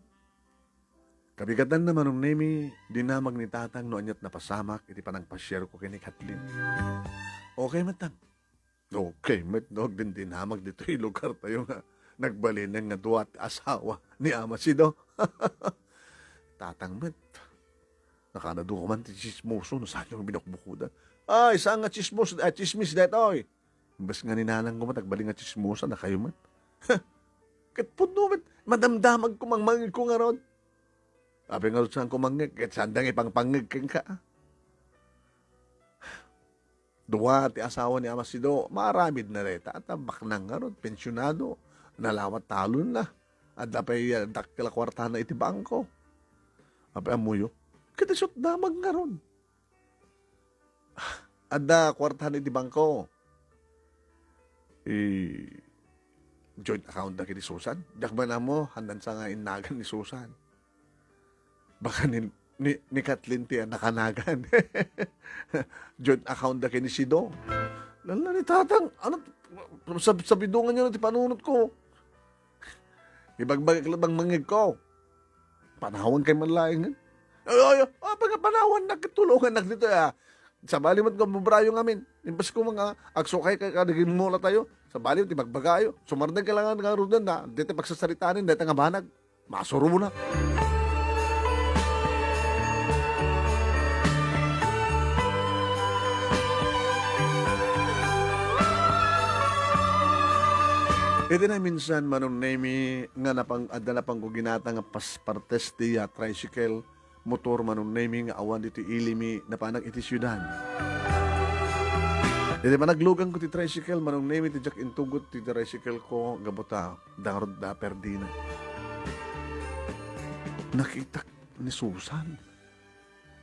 Kabigatanna, Manong Nemi, dinamag ni Tatang no ania't napasamak iti panangpasierko ken ni Kathleen. Okay met, Tang. Okay met no agdindinamag ditoy lugartayo nga nagbalinen nga dua ti asawa ni Ama Sido. Tatang met. Nakanado ka man ti tsismoso no saanyo nga binukbukodan. Ay, saan nga tsismos-, ah, tsismis daytoy? Imbes nga ni nanang ko met, agbalin nga tsismosa, nakayo met. Ket pudno met, madamdamag ko, mangmangeg ko ngarud. Apay ngarud saan ko mangngeg, ket saan da nga ipangpangngeg kenka. Dua ti asawa ni Ama Sido, maaramid na dayta, at baknang ngarud, pensionado, nalawat talon na. Adda pay, ah, dakkel a kuartana iti bangko. Apay ammoyo, ket isu't damag ngarud. Adda kuartana iti bangko. I-joint account da ken ni Susan. Diak man ammo, handan sa nga innagan ni Susan. Baka ni, ni, ni Kathleen ti nakanagan. Joint account da ken ni Sido. Lala ni Tatang, ano, sab-, sabidongan niyo na ti panunot ko. Ibagbagak laeng mangngeg ko. Panawan kay man laeng. Ay, ay, ay, apay nga panawan na, tulungan na dito, ah. Sabali met nga bubrayo ngamin. Imbes ko mga agsukay kay kadaging mula tayo. Sabali ti bagbagayo. Sumardeng kailangan nga rudan na. Dito pagsasaritaan, dito nga banag. Masurunak. Iti naminsan, Manong Nemi, nga napang-, adda napangguginata nga pas-, partes ti, ah, tricycle, motor, Manong Nemi, nga awan ditoy ili mi, napanak iti siudad. Iti panagluganko ti tricycle, Manong Nemi, ti diak intugot ti tricycle ko, gapu ta, dangrod da, perdina. Nakitak ni Susan.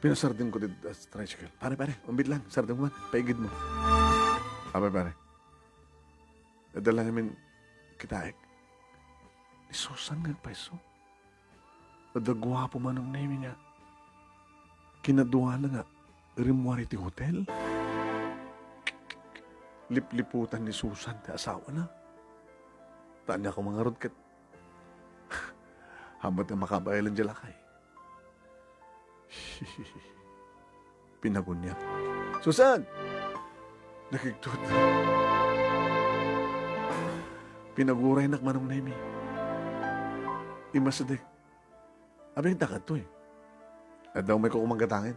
Pinasardengko ti, ah, tricycle. "Pare, pare, umbit lang, sardeng man, paigid mo." Apay, pare. Adda lang amin kitaek. Ni Susan nga agpayso. Adda guapo, Manong Nemi, nga kinaduana nga rimmuar iti hotel. Lipliputan ni Susan ti asawana. Ta ania koma ngarud ket Ammot nga makabaelan diay lakay. Pinaguniak. Susan! Nakigtot. Pinaguraynak, Manong Nemi. Immasideg. Abi, adda kadto eh. Adda umayko kuman gatangin.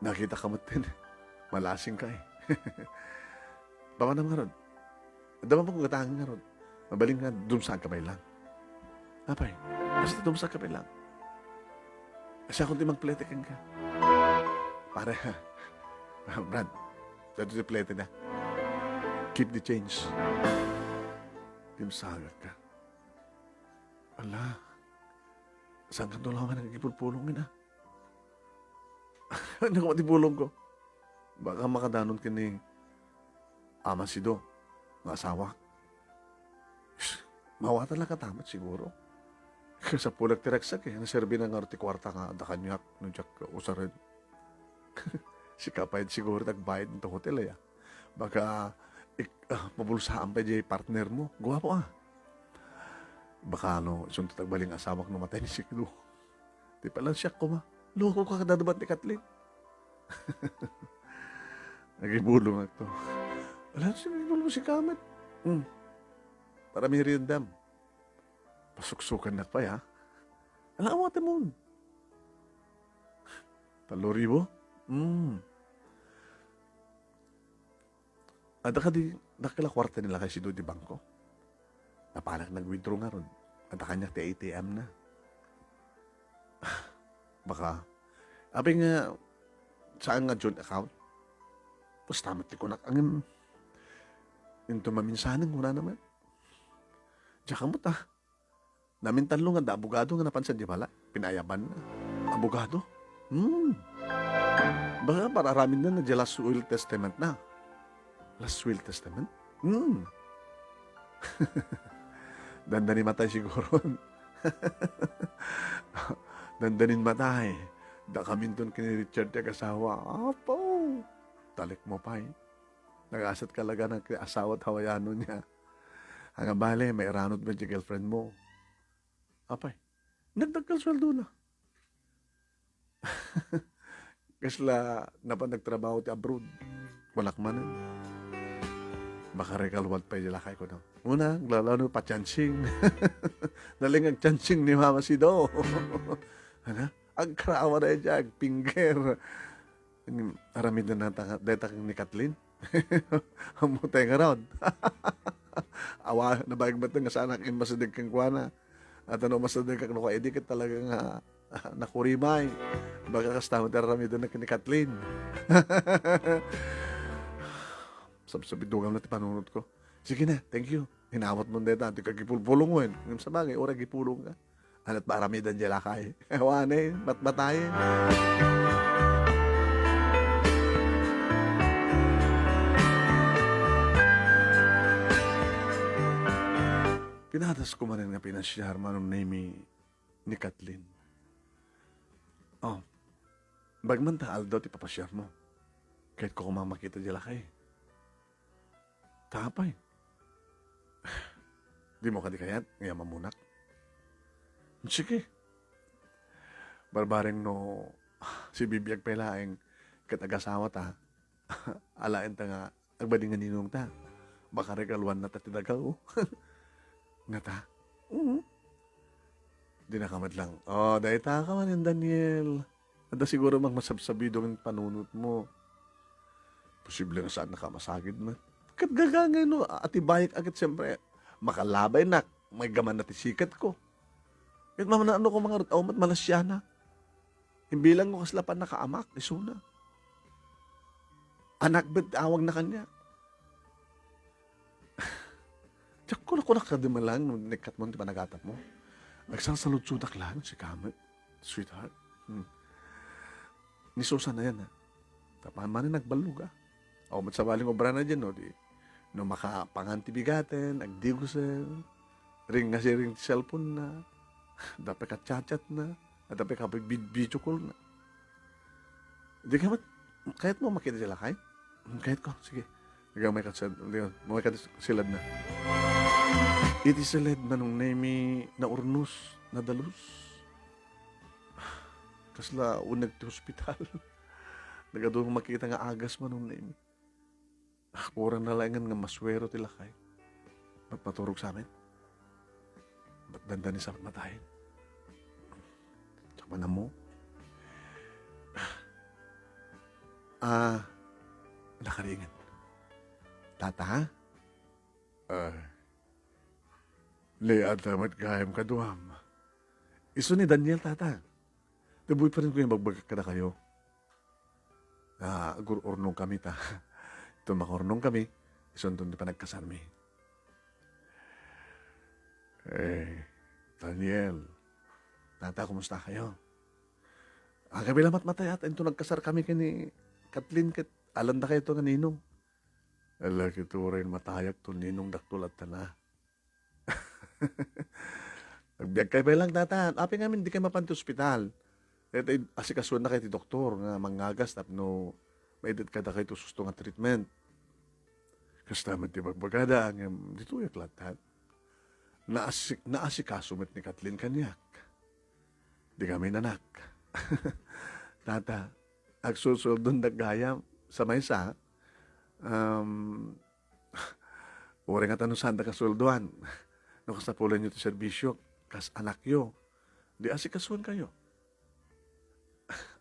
Nakitak ka met ten. Malasing ka eh. Papanam ngarud. Adda man pay gatangin ngarud. Mabalin nga dumsaag ka pay lang. Apay, basta dumsaag ka pay lang. Siakon ti magplete kenka. Pare, ha? Brad, daytoy ti plete na. Keep the change. Dumsaagak ka. Ala, saan ka tulawan nga nagipulpulong ina? Ano ka matipulong ko? Baka makadanon ken ni Ama Sido nga asawa. Shh, mawatan lang katamet siguro. Kasapulak ti ragsak eh. Naserbi na nga ti kuarta nga adda kaniak no diak usaren. Sika pay siguro ti agbayad iti hotel, aya. Baka ik-, ah, mabulsaan pay diay partner mo. Guapo, ah. Baka no, isunto ti agbalin nga asawak no matay ni Sido. Ti pala siak koma. Loko ka, kadadabat ni Kathleen. Nagibulongak to. Ala, sige, ibulong si Kamet. Hmm. Para miriendam. Pasuksukannak pay, ha? Ala, awatem. Tallo ribu? Hmm. Adda kadi dakkel a kuarta ni lakay Sido iti bangko? Napanak nag-withdraw ngarud. Adda kaniak ti A T M na. Baka, apay nga, saan nga joint account? Basta met ti kunak, ngem, into maminsanen, kunana met. Diak ammo ta. Namin tallo nga adda abogado nga napan sadiay bala. Pinaayabanna. Abogado? Hmm. Baka para aramidna na diay last will testament na. Last will testament? Hmm. Dandani matay siguro. Dandanin matay. Dakaminton ken ni Richard ti agasawa. Apo! Talek mo pay. Nagasat ka laga na ti asawa ti Hawaiano niya. Ania bale, mairanod met ti girlfriend mo. Apay, nagdagkal sueldo na. Kasla napan nagtrabaho ti abroad. Walak manen. Baka rekalwat pay di lakay ko, no? Una, aglalano, pachancing. Naling agchancing ni Mama Sido. Ano? Agkarawa na dyan, agpingger. Aramid na nata, deta ni Kathleen. Ammo tayo nga raon. Awa, nabayag met nga saan ak immasideg kenkuana. At ano, masideg ak no, kaya di ket talaga nga, ah, nakurimay. Baga kasta mo ti aramid na ni Kathleen. Sabsabidungan na ti panunot ko. Sige na, thank you. Hinawat mo deta, ti kagipulpulong wen. Ngem sabagay, uray gipulong ka. Anat ba aramidan di lakay? Ewane, batbatayen. Pinatas ko manen nga pinasiar, Manong Nemi, ni Kathleen. Oh, bagman ta aldaw ti papasiar mo. Kayat ko koma makita di lakay. Ta apay? Di mo kadi kayat nga yaman munak? Sige. Barbareng no, sibibiag pay laeng ket agasawa ta, alaen ta nga agbadi nga ninong ta. Baka regaluan na ta ti dagaw. Nga ta? Oo. Di na ka met lang, "Oh, dayta ka manen, Daniel." Adda siguro mang masabsabido nga panunot mo. Posible nga saan naka masagid met. Ket gagangay no, atibayek a ket siyempre, makalabaynak, maigaman na ti siket ko. Ket mamano ko mangarud, aw met malasiana. Imbilang ko kasla pannakaamak, isuna. Anak bet awag na kanya. Diak kunak-kunak kadi man lang, nikkat mo ti panagatap mo. Nagsasaludsudak lang, si Kamet. Sweetheart. Hmm. Ni Susan na yan, ha? Tapan man nagballog, ah. O, mat sabaling obra na dyan, no? Di, no makapangan ti bigaten, agdigusen, ring nga siring ti cellphone na, dapat ka chat-chat na, at dapat ka vid-, video call na. Di ka mat-, kayat mo makita sila, kay? Hmm, kayat ko, sige. Ikaw may katsad, di ka, may katsad, silad na. Iti siled, Manong Nemi, naurnos, nadalus. Kasla uneg ti hospital. Nagadu makita nga agas, Manong Nemi. Kurang na laengen nga masuero ti lakay. Mat-, maturog sa amin. Mat-, dandani sa matayen. Tsaka na mo. Ah, nakaringan. Tata? Ah, ni adda met gayam kaduam. Isu ni Daniel, tata. Ti boyfriend ko nga ibagbagak kadakayo. Ah, agur-urnong kami ta. Iton makaurnong kami, isunton ti panagkasarmi. Eh, Daniel, tata, kumusta kayo? Agabay la matmatay ata, into nagkasar kami ken ni Kathleen ket alan dakayo to nga ninong. Ala, ket uray matayak to ninong dakto latta na. Agbiag kay pay lang, tata. Apay ngamin, di kay mapan ti ospital. Ket ay, asikasuennakay ti doktor nga mangagas tapno maited kadakayo ti susto nga treatment. Kasta met ti bagbagada, ngem ditoyak latta. Naasi-, naasikaso met ni Kathleen kaniak. Di kami nanak. Tata, agsusueldondak gayam sa maysa, um, uray ngata no saanda kasueldoan, no kasapulanyo ti serbisio, kas anakyo, di asikasuenkayo.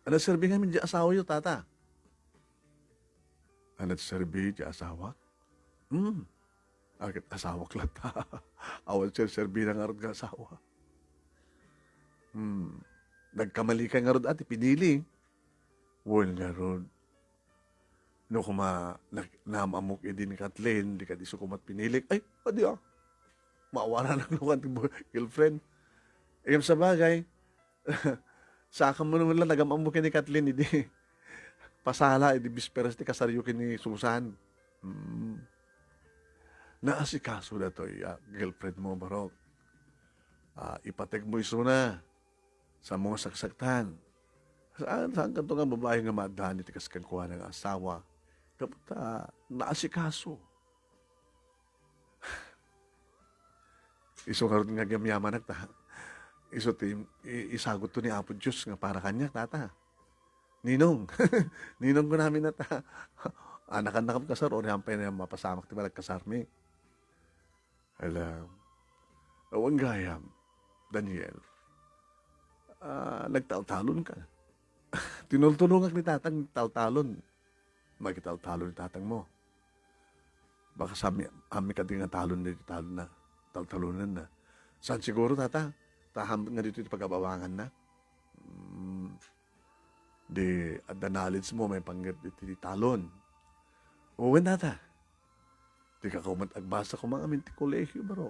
Ania serbi ngamin di asawayo, tata? Ania serbi ti asawak? Hmm. Aket asawak latta. Awan serserbina ngarud nga asawa. Hmm. Nagkamali ka ngarud a ti pinili. Wen ngarud. No koma, na-, naam-ammok idi ni Kathleen, di kadi isu koma ti pinilik. Ay, adi ah. Maawaranak no kan ti boy-, girlfriend. Ngem sabagay, saka mo naman lang nagam-ammo ken ni Kathleen, idi pasala, idi bisperas ti kasaryo ken ni Susan. Hmm. Naasikaso datoy, ah, girlfriend mo, Barok. Ah, ipateg mo isuna. Sa mga saksaktan. Saan, saan kanto nga babae nga maadani ti kas kenkuana nga asawa? Gapu ta naasikaso. Isu ngarud nga agyamyamanak ta. Isu ti i-, isagut to ni Apo Dios nga para kaniak, tata. Ninong. Ninong ko namin na ta. Anakan na kam kasar, o niyan pa yun mapasamak ti panagkasarmi. Ala, awan gayam, Daniel. Ah, nagtaltalon ka. Tinultulongak ni tatang taltalon. Makitaltalon ni tatang mo. Baka sa mi-, ami kadi nga talon ni talon na. Taltalonan na. Saan siguro, tata? Taham nga dito iti pagabawangan na. Mm. Di adda knowledge mo, maipanggep iti talon. Wen, tata. Di ka kaumat agbasa koma amin ti kolehio, baro.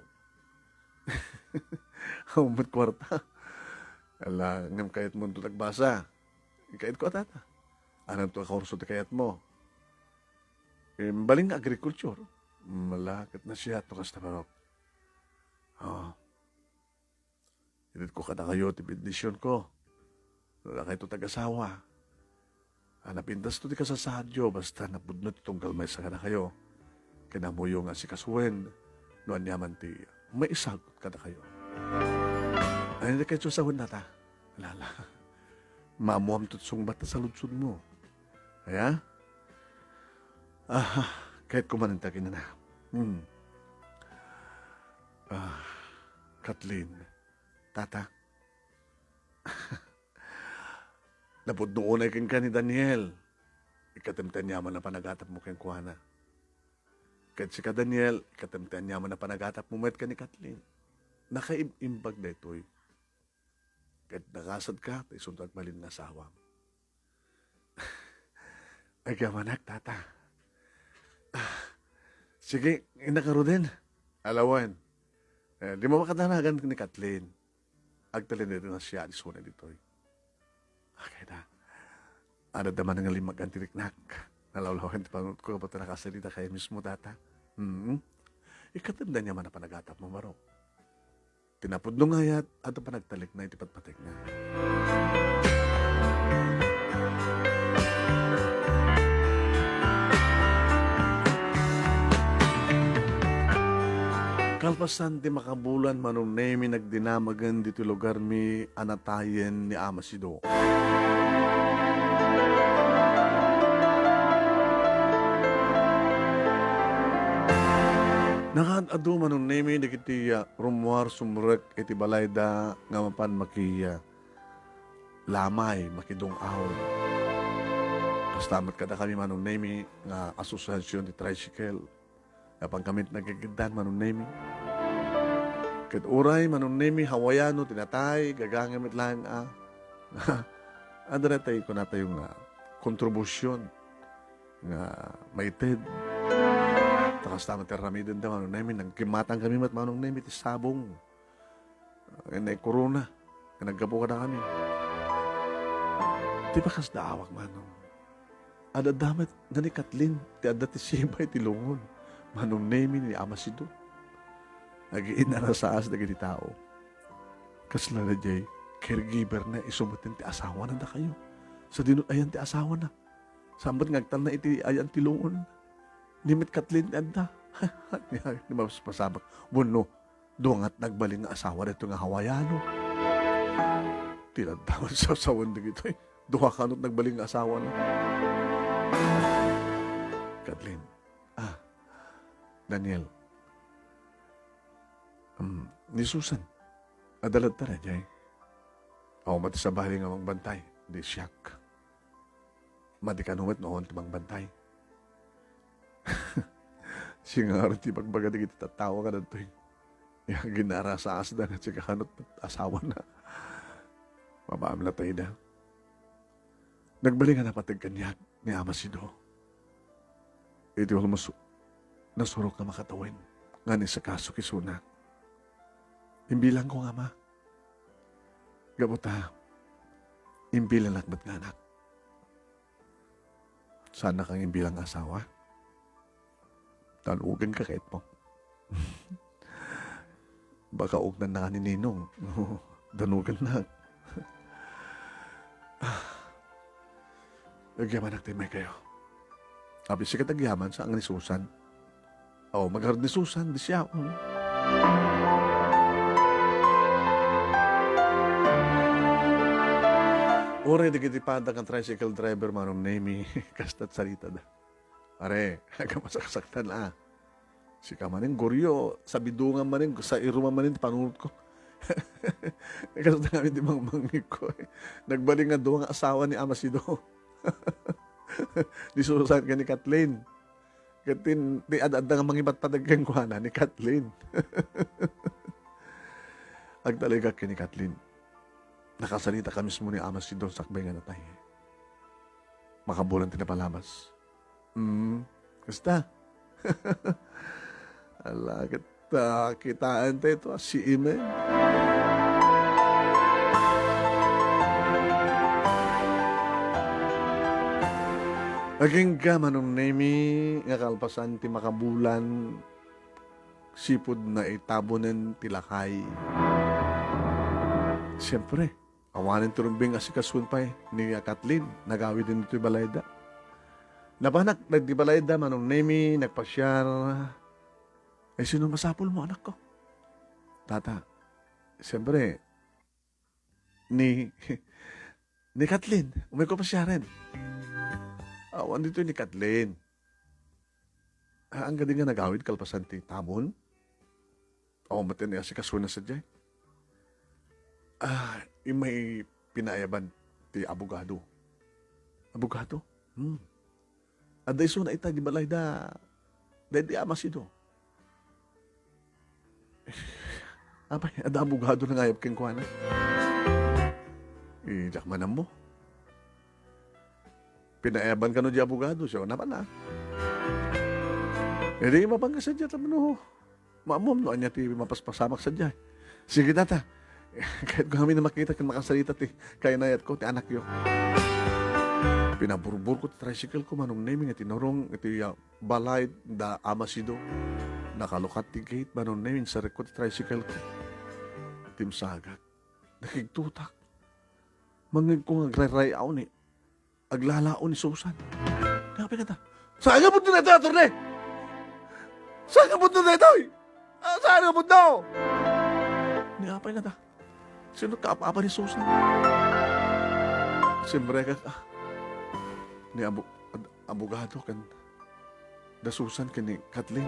Kaumat kuarta. Ala, ngem kayat mo agbasa. Kayat ko, tata. Anam to a kurso ti kayat mo? Imbaling agriculture. Mala, ket nasiat to kasta, baro. Oh. Itedko kadakayo ti bendisionko. No dakayto ti agasawa, a napintasto ti kasasaadyo, basta napudno ti tunggal maysa kadakayo, ken ammoyo nga asikasuen no aniaman ti maisagut kadakayo. Ania dakayo ti sawen, tata? Lala. Maammoam ti sungbat ta saludsodmo. Aya? Ah, kayatko manen ti akinana. Hmm. Ah, Kathleen, tata. Napudno unay kenka ni Daniel. Ikkatem ti aniaman a panagatapmo kenkuana. Ket sika, Daniel, ikkatem ti aniaman a panagatapmo met ken ni Kathleen. Nakaib-imbag daytoy. Ket nakasadka, ta isunto agbalin nga asawam. Agyamanak, tata. Ah, sige, innak ngaruden. Alawen. Eh, di mo makadanagan ni Kathleen. Agtalin dito na siya, di suna ditoy. Okay na. Ano da man nga limag-an ti riknak? Nalawlawan ti panunot ko, kapag nakasarita kayo mismo, tata. Mm-hmm. Ikatanda niya man ang panagatap mo, Maro. Tinapod no ngayat, ato panagtalikna iti patpatekna. Kalpasan ti makabulan, Manong Nemi, nagdinamagen ditoy lugarmi a natayen ni Ama Sido. Nakaad-adu, Manong Nemi, dagiti, ah, rummuar sumrek iti balayda nga mapan maki, ah, lamay, makidung-aw. Kasta met kadakami, Manong Nemi, nga asosiasion ti tricycle. Napan kami nagkikiddan, Manong Nemi. Ket uray, Manong Nemi, Hawaiano ti natay, gagangen met laeng a. Adda daytay kunatayo nga kontribusion nga maited. Ta kasta met ti aramidenda, Manong Nemi, nagkimmatan kami met, Manong Nemi, ti sabong. Ken ni Corona, nga naggapu kadakami. Ti bakas da awak, Manong. Ad-adda met nga ni Kathleen ti adda ti siba iti lungon, Manong Nemi, ni Ama Sido. Nagiinarasaas dagiti tao. Kasla daydiay, caregiver na, isu met ti asawana dakayo. Sadino ayan ti asawana? Saan met nga agtalna iti ayan ti lungon? Ni met Kathleen ti adda. Ni mas-, masabak. Wenno, dua ngat nagbalin nga asawa daytoy nga Hawaiano. Ti ladda met sawsawen dagitoy. Dua kanut nagbalin nga asawana. Kathleen. Ah, Daniel. Um, ni Susan. Adda latta daydiay. Awan met sabali nga mangbantay. Di siak. Madi kano met no awan ti mangbantay. Siya ngarud ti ibagbaga dagiti tattao kadagitoy. Ya, ginarasaasda nga sika kano asawana. Mabaam latayda. Nagbalin nga napateg kaniak ni Ama Sido. Iti ulmos, nasurok nga makatawen nga naisakaso kisuna. Imbilangko nga ama. Gapu ta, imbilanak met nga anak. Saannak nga imbilang nga asawa? Danugenka ket mo. Baka uknannak ni Ninong. Danugennak. Agyamanak ti maykayo. Apay sika ti agyaman, saan nga ni Susan? Aw, magarud ni Susan, di siya. Uray dagiti pada nga tricycle driver, Manong Nemi, kasta ti saritada. Are, agka masaksakan a. Sika manen, Goryo, sabidongan manen, sairuman manen ti panunotko. Kasta ngamin ti mangmangngegko, eh. Nagbalin nga dua nga asawa ni Ama Sido. Ni Susan ken ni Kathleen. Ket ti, ti ad-adda nga mangipatpateg kenkuana ni Kathleen. Agtalekak ken ni Kathleen. Nakasaritak mismo ni Ama Sido sakbay nga natay. Makabulan ti napalabas. Mm, kasta. Ala, ket, ah, kitaentayo a sii met. Agingga, Manong Nemi, nga kalpasan ti makabulan, sipud naitabonen ti lakay. Siempre, awanen ti rumbeng a sikasuan pay ni Kathleen, nagawiden ditoy balayda. Napanak dagiti balayda, Manong Nemi, nagpasiar. Ay, sino masapulmo, anakko? Tata, siyempre, ni, ni Kathleen, umayko pasiaren. Awan ditoy ni Kathleen. Ah, anggaden nga nagawid kalpasan ti tabon? Awan met ti asikasona sadiay. Ah, immay pinaayaban ti abogado. Abogado? Hmm. Adda isuna ita di balayda, daydi Ama Sido. Apay, adda abogado nangayab kenkuana? Eh, diak man ammo. Pinaayaban kano di abogado, siya, napan na. Edi, mabangga sadiay, tapno maammom no ania ti mapaspasamak sadiay. Sige, tata. Kayatko ngamin a makita ken makasarita ti kainayatko, ti anakyo. Pinaburburko ti tricycle ko, Manong Nemi, nga tinurong iti, ah, balay da Ama Sido. Nakalukat ti gate, Manong Nemi, insarekko ti tricycle ko. Timsagak. Nakigtutak. Mangngegko nga agrayray-aw ni Aglalao ni Susan. Apay kasta? Saan nga pudno daytoy, attorney? Saan nga pudno daytoy? Ah, saan nga pudno? Ni apay nga ta? Sino ka apa ni Susan? Simrekak, ah, ni abu-, ad-, abogado ken da Susan ken ni Kathleen.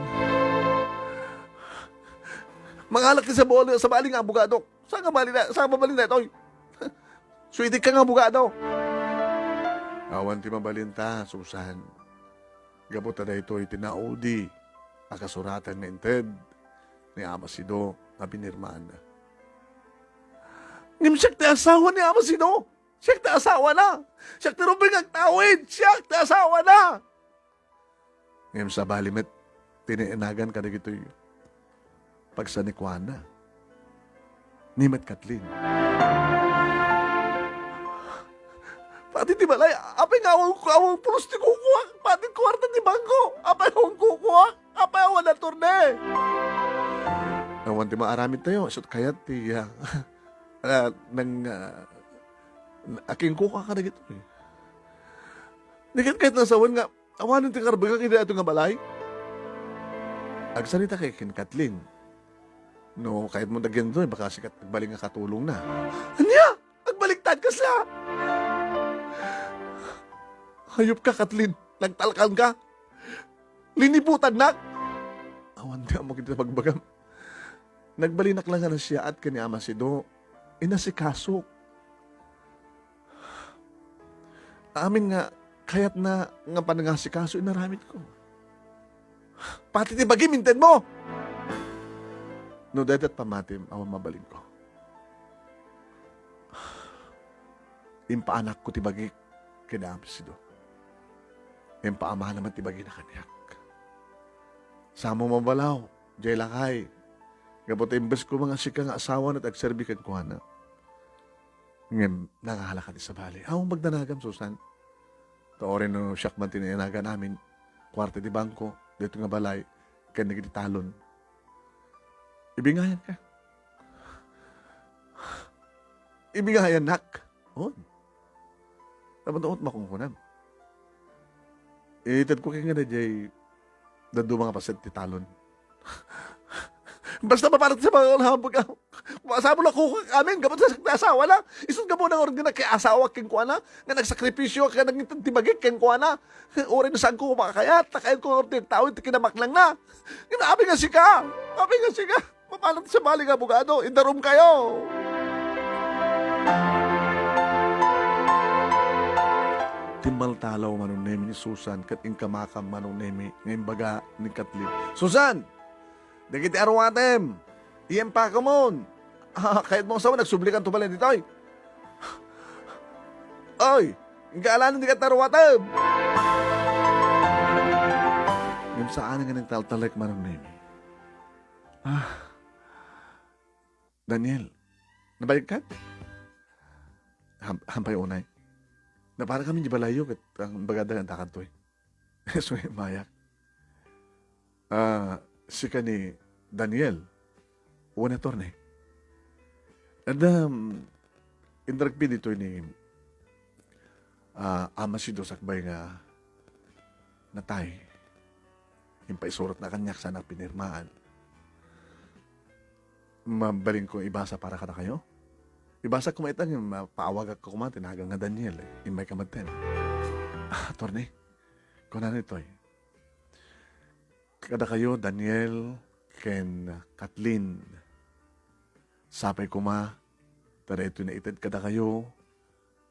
Mangalak ti sabali, sabali nga abogado. Saan nga bali na, saan nga mabalin daytoy? Suitik ka nga abogado. Awan ti mabalinta, Susan. Gapu ta daytoy ti naudi a kasuratan nga inted ni Ama Sido nga pinirmaanna. Ngem siak ti asawa ni Ama Sido. Siak ti asawana. Siak ti rubing nga agtawid. Siak ti asawana. Ngem sabali met ti nainagan kadagitoy pagsanikuana. Ni met Kathleen. Pati ti balay, apay nga awan, awan pulos ti kukuak. Pati kuarta ti bangko, apay awan kukuak. Apay awan attorney. Awan ti maaramid tayo, isut kayat ti, ah, ah, nang, ah, akingkuka kadagitoy. Di ket kayat nasawen nga awanen ti karbengan iti daytoy nga balay? Agsarita kay ken Kathleen. No, kayatmo dagitoy, baka sikat agbalin nga katulongna. Ania? Agbaliktad kasla? Hayop ka, Kathleen. Nagtalkan ka. Linibutannak. Awan ti ammok iti pagbagam. Nagbalinak lang nga nasiaat ken ni Ama Sido. Inasikasok. Amin nga kayatna nga panangasikaso inaramidko. Pati ti bagim, intedmo! No dayta ti pammatim, awan mabalinko. Impaanakko ti bagik ken Ama Sido. Impaamana met ti bagina kaniak. Samo mabalaw, jay lakay. Gapu ta imbes koma nga sika nga asawana ti agserbi kenkuana. Ngem nangalaka ti sabali. Awan pagdanagam, Susan. Ta uray no siak man ti nainagan amin, kuarta ti bangko, daytoy nga balay, ken dagiti talon. Ibingayan ka. Ibingayannak. On. Dapat, dapat makunkunam. Itedko kay nga dayjay dadduma nga paset ti talon. Basta mapalit sa mga ulahambog, ah. Masamo na kuka amin, gapu sa asawa na. Isut gapu nang organa kay asawa kenkuana, nga nagsakripisyo, kay naging ti bagik kenkuana. Uray na saan ko makakayat, ta kayan ko orte tawid ti kinamaknang na. Nga abi nga sika, abi nga sika. Mapalit sa bali nga abogado, idarum kayo. Timmaltalaw Manong Nemi ni Susan ket inkamakam Manong Nemi nga imbaga ni Kathleen, "Susan! Dagiti aruatem! Iyem pakomon! Ah, kayatmo nga sawen, agsublikan to balen ditoy! Oy! Ingka alanen dagiti aruatem!" Ngem saan nga nagtaltalek Manong Nemi. Ah, Daniel, nabalikkan? Ham-, hampay unay. Napara kami di balayo ket ang bagada nga antakan toy. So, mayak. Ah, sika ni Daniel. Wen, attorney. Adda, mm, inragpi ditoy ni, ah, Ama Sido sakbay nga natay. Impaisuratna kaniak, saanak pinirmaan. Mabalin ko ibasa para kadakayo? Ibasa ko maitag, mapaawagak ko koma, tinagan nga Daniel, eh. Immay ka madten. Ah, attorney, kunana itoy. Kadakayo, Daniel, ken Kathleen, sapay koma, ta daytoy naited kadakayo,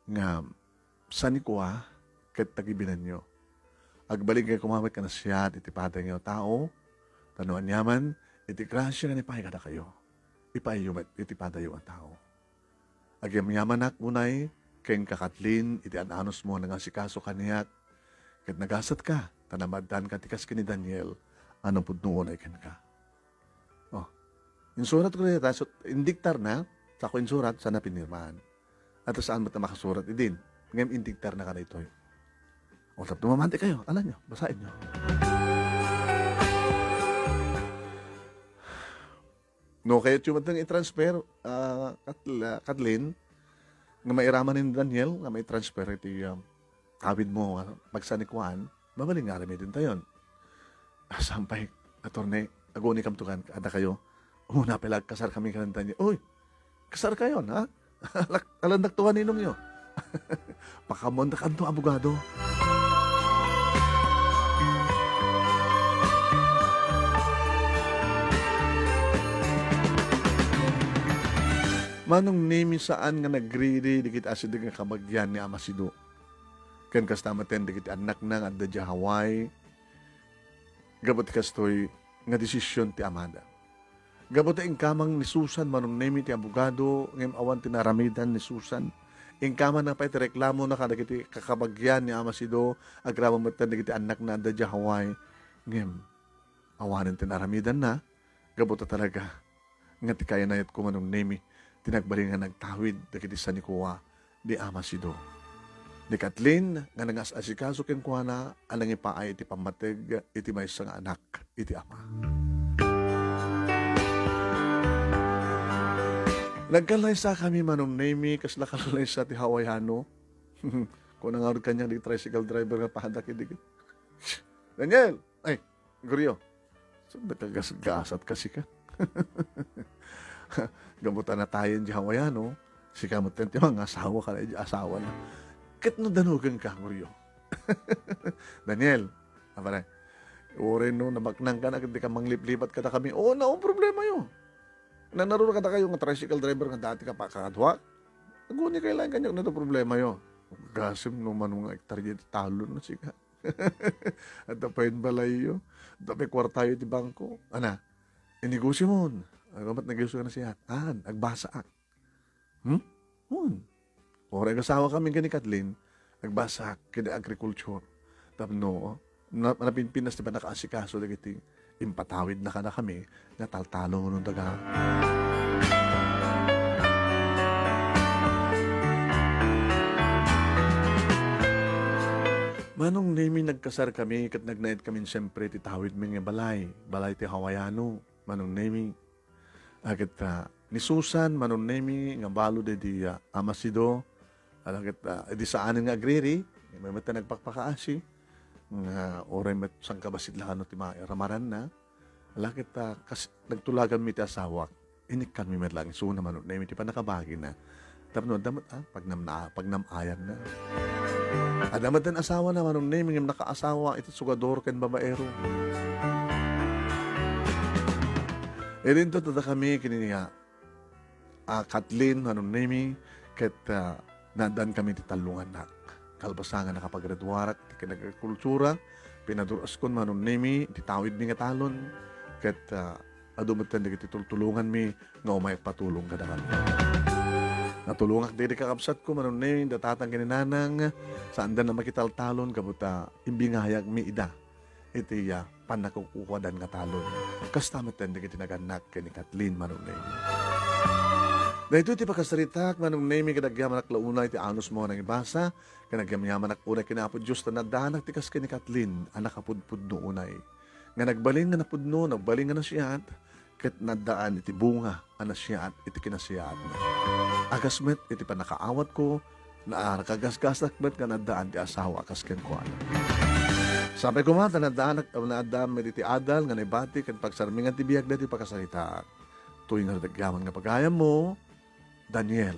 nga sanikua ket tagibinanyo. Agbalin kayo koma met nga nasayaat iti padayyo a tao, ta no aniaman, iti grasia nga naipay kadakayo, ipaayyo met iti padayo a tao. Agyamyamanak unay ken ka Kathleen iti an-anusmo a nangasikaso kaniak, ket nagasatka ta namaddanka ti kas ken ni Daniel a napudno unay kenka. Oh. Insurat ko dayta, so, indiktarna, sako insurat, sana pinirmaan. At saan met a makasurat idin? Ngem indiktarna kadaytoy. O, tapno mamati kayo, alanyo, basaenyo. No, kayatyo met nga i-transfer, ah, Katl-, ah, Kathleen, nga mairaman ni Daniel, nga mai-transfer iti, ah, awidmo, ah, pagsanikuan, mabalin nga aramiden tayon. Ah, saan pay, attorney, Agunikam to kan, adda kayo. Umuna pay la agkasar kami kan Daniel. Uy, kasar kayon, ha? Alak-, alandak to a ninongyo. Pakaammoandak anto abogado. Manong Nemi, saan nga nagriri dagiti asideg nga kabagian ni Ama Sido. Ken kasta met dagiti annakna nga adda idiay Hawaii. Gapu ti kastoy nga desisyon ti amada. Gapu ta inkamang ni Susan, Manong Nemi, ti abogado, ngem awan ti naaramidan ni Susan. Inkamana pay ti reklamona kadagiti kakabagian ni Ama Sido, agraman met dagiti annakna adda idiay Hawaii. Ngem, awanen ti naaramidanna, gapu ta talaga nga ti kainayatko, Manong Nemi, ti nagbalin nga nagtawid dagiti sanikuwa ni Ama Sido. Ni Kathleen nga nangas-asikaso kenkuana a nangipaay iti pammateg iti maysa nga anak iti ama. Nagkallaysakami, Manong Nemi, kasla kallaysay ti Hawaiano. Kuna ngarud kaniak di tricycle driver nga padak idi. Daniel! Ay, Goryo, saan nakagasgasat ka sika? Gapu ta natayen di Hawaiano, sika met ti mangasawa ka na di asawana. Ket no danugen ka, Goryo. Daniel, apare, uray no nabaknang ka na, ket di ka mangliplipat kadakami. Oo, no problema yo. Nanarura kadakayo nga tricycle driver nga dati ka pa kaduak. Aguni kay laeng kaniak no problema yo. Gasem no mano nga hektarya ti talon na sika. Adda pay balayyo. Adda pay kuartayo iti bangko. Ana, inegosyo mon. Agamot negosyo na siya. An, agbasaak. Hmm? Mon. Uray agasawa kami ken ni Kathleen, agbasaak ken agriculture. Tapno, na, napinpinas ti pannakaasikaso dagiti impatawidna kadakami nga taltalon wenno daga. Manong Nemi, nagkasar kami ket nagnaed kami siempre ti tawidmi nga balay, balay ti Hawaiano, Manong Nemi. Ket, ah, ni Susan, Manong Nemi, nga balo daydi, ah, Ama Sido, ala ket, ah, idi saanen nga agriri, may met nagpakpakaasi, nga uray met sangkabassit la kano ti ma-, ramaranna. Ala ket, ah, kas-, nagtulaganmi ti asawak. Inikkanmi met lang isuna, Manong Nemi, ti pannakabagina. Tapno adda met, ah, pagnamna-, pagnam-ayanna. Adda met ti asawana, Manong Nemi, ngem nakaasawa iti sugador ken babaero. Idinto dakami ken ni, ah, ah, Kathleen, Manong Nemi, ket, ah, naaddaan kami ti tallongannak. Kalpasan nga nakapagraduarak ti kinagrikultura, pinadur-askon, Manong Nemi, ti tawidmi nga talon, ket, ah, adu met dagiti tultulonganmi nga umay agpatulong kadakami. Natulongak dagiti kakabsatko, Manong Nemi, da tatang ken ni nanang, saanda a makitaltalon gapu ta imbingayagmi ida iti, ah, pannakukuadan nga talon. Kasta met dagiti nagannak ken ni Kathleen, Manong Nemi. Daytoy ti pakasaritaak, Manong Nemi, ket agyamanak la unay ti anusmo nga nangibasa, ken agyamyamanak unay ken Apo Dios ta naddaanak ti kas ken ni Kathleen a nakapudpudno unay. Nga nagbalin nga napudno, nagbalin nga nasiat, ket naddaan iti bunga a nasiat iti kinasiatna. Agas met iti pannakaawatko, nakagasgasak met nga naddaan ti asawa a kas kenkuana. Sapay koma ta naddaan, naddaan met iti adal nga naibati ken pagsarmingan ti biag daytoy pakasaritaak. Toy nga dagyaman nga pagayammo, Daniel.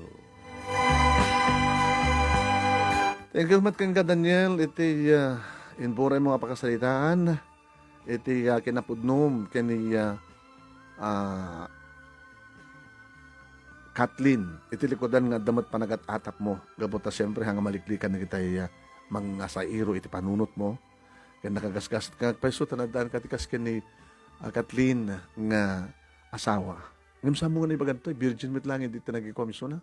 Thank you met kenka, Daniel, iti, ah, imburay mo nga pakasaritaan. Iti, ah, kinapudnom ken ni, ah, ah, Kathleen, iti likudan nga adda met panagat-atapmo, gapu ta siempre, haan nga maliklikan dagiti, ah, mangasairo iti panunotmo. Ken nakagasgasatka nga agpayso ta naddaan ka ti kas ken ni, ah, Kathleen nga asawa. Ngem saan mo nga naibagan toy, virgin met laeng idi ta nagikuam isuna.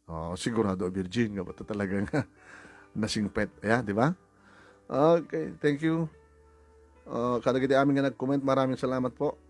Oh, sigurado a virgin nga ba? Ta talaga nga nasingpet. Ayan, di ba? Okay, thank you. Ah, kadagiti amin nga nag-comment, maraming salamat po.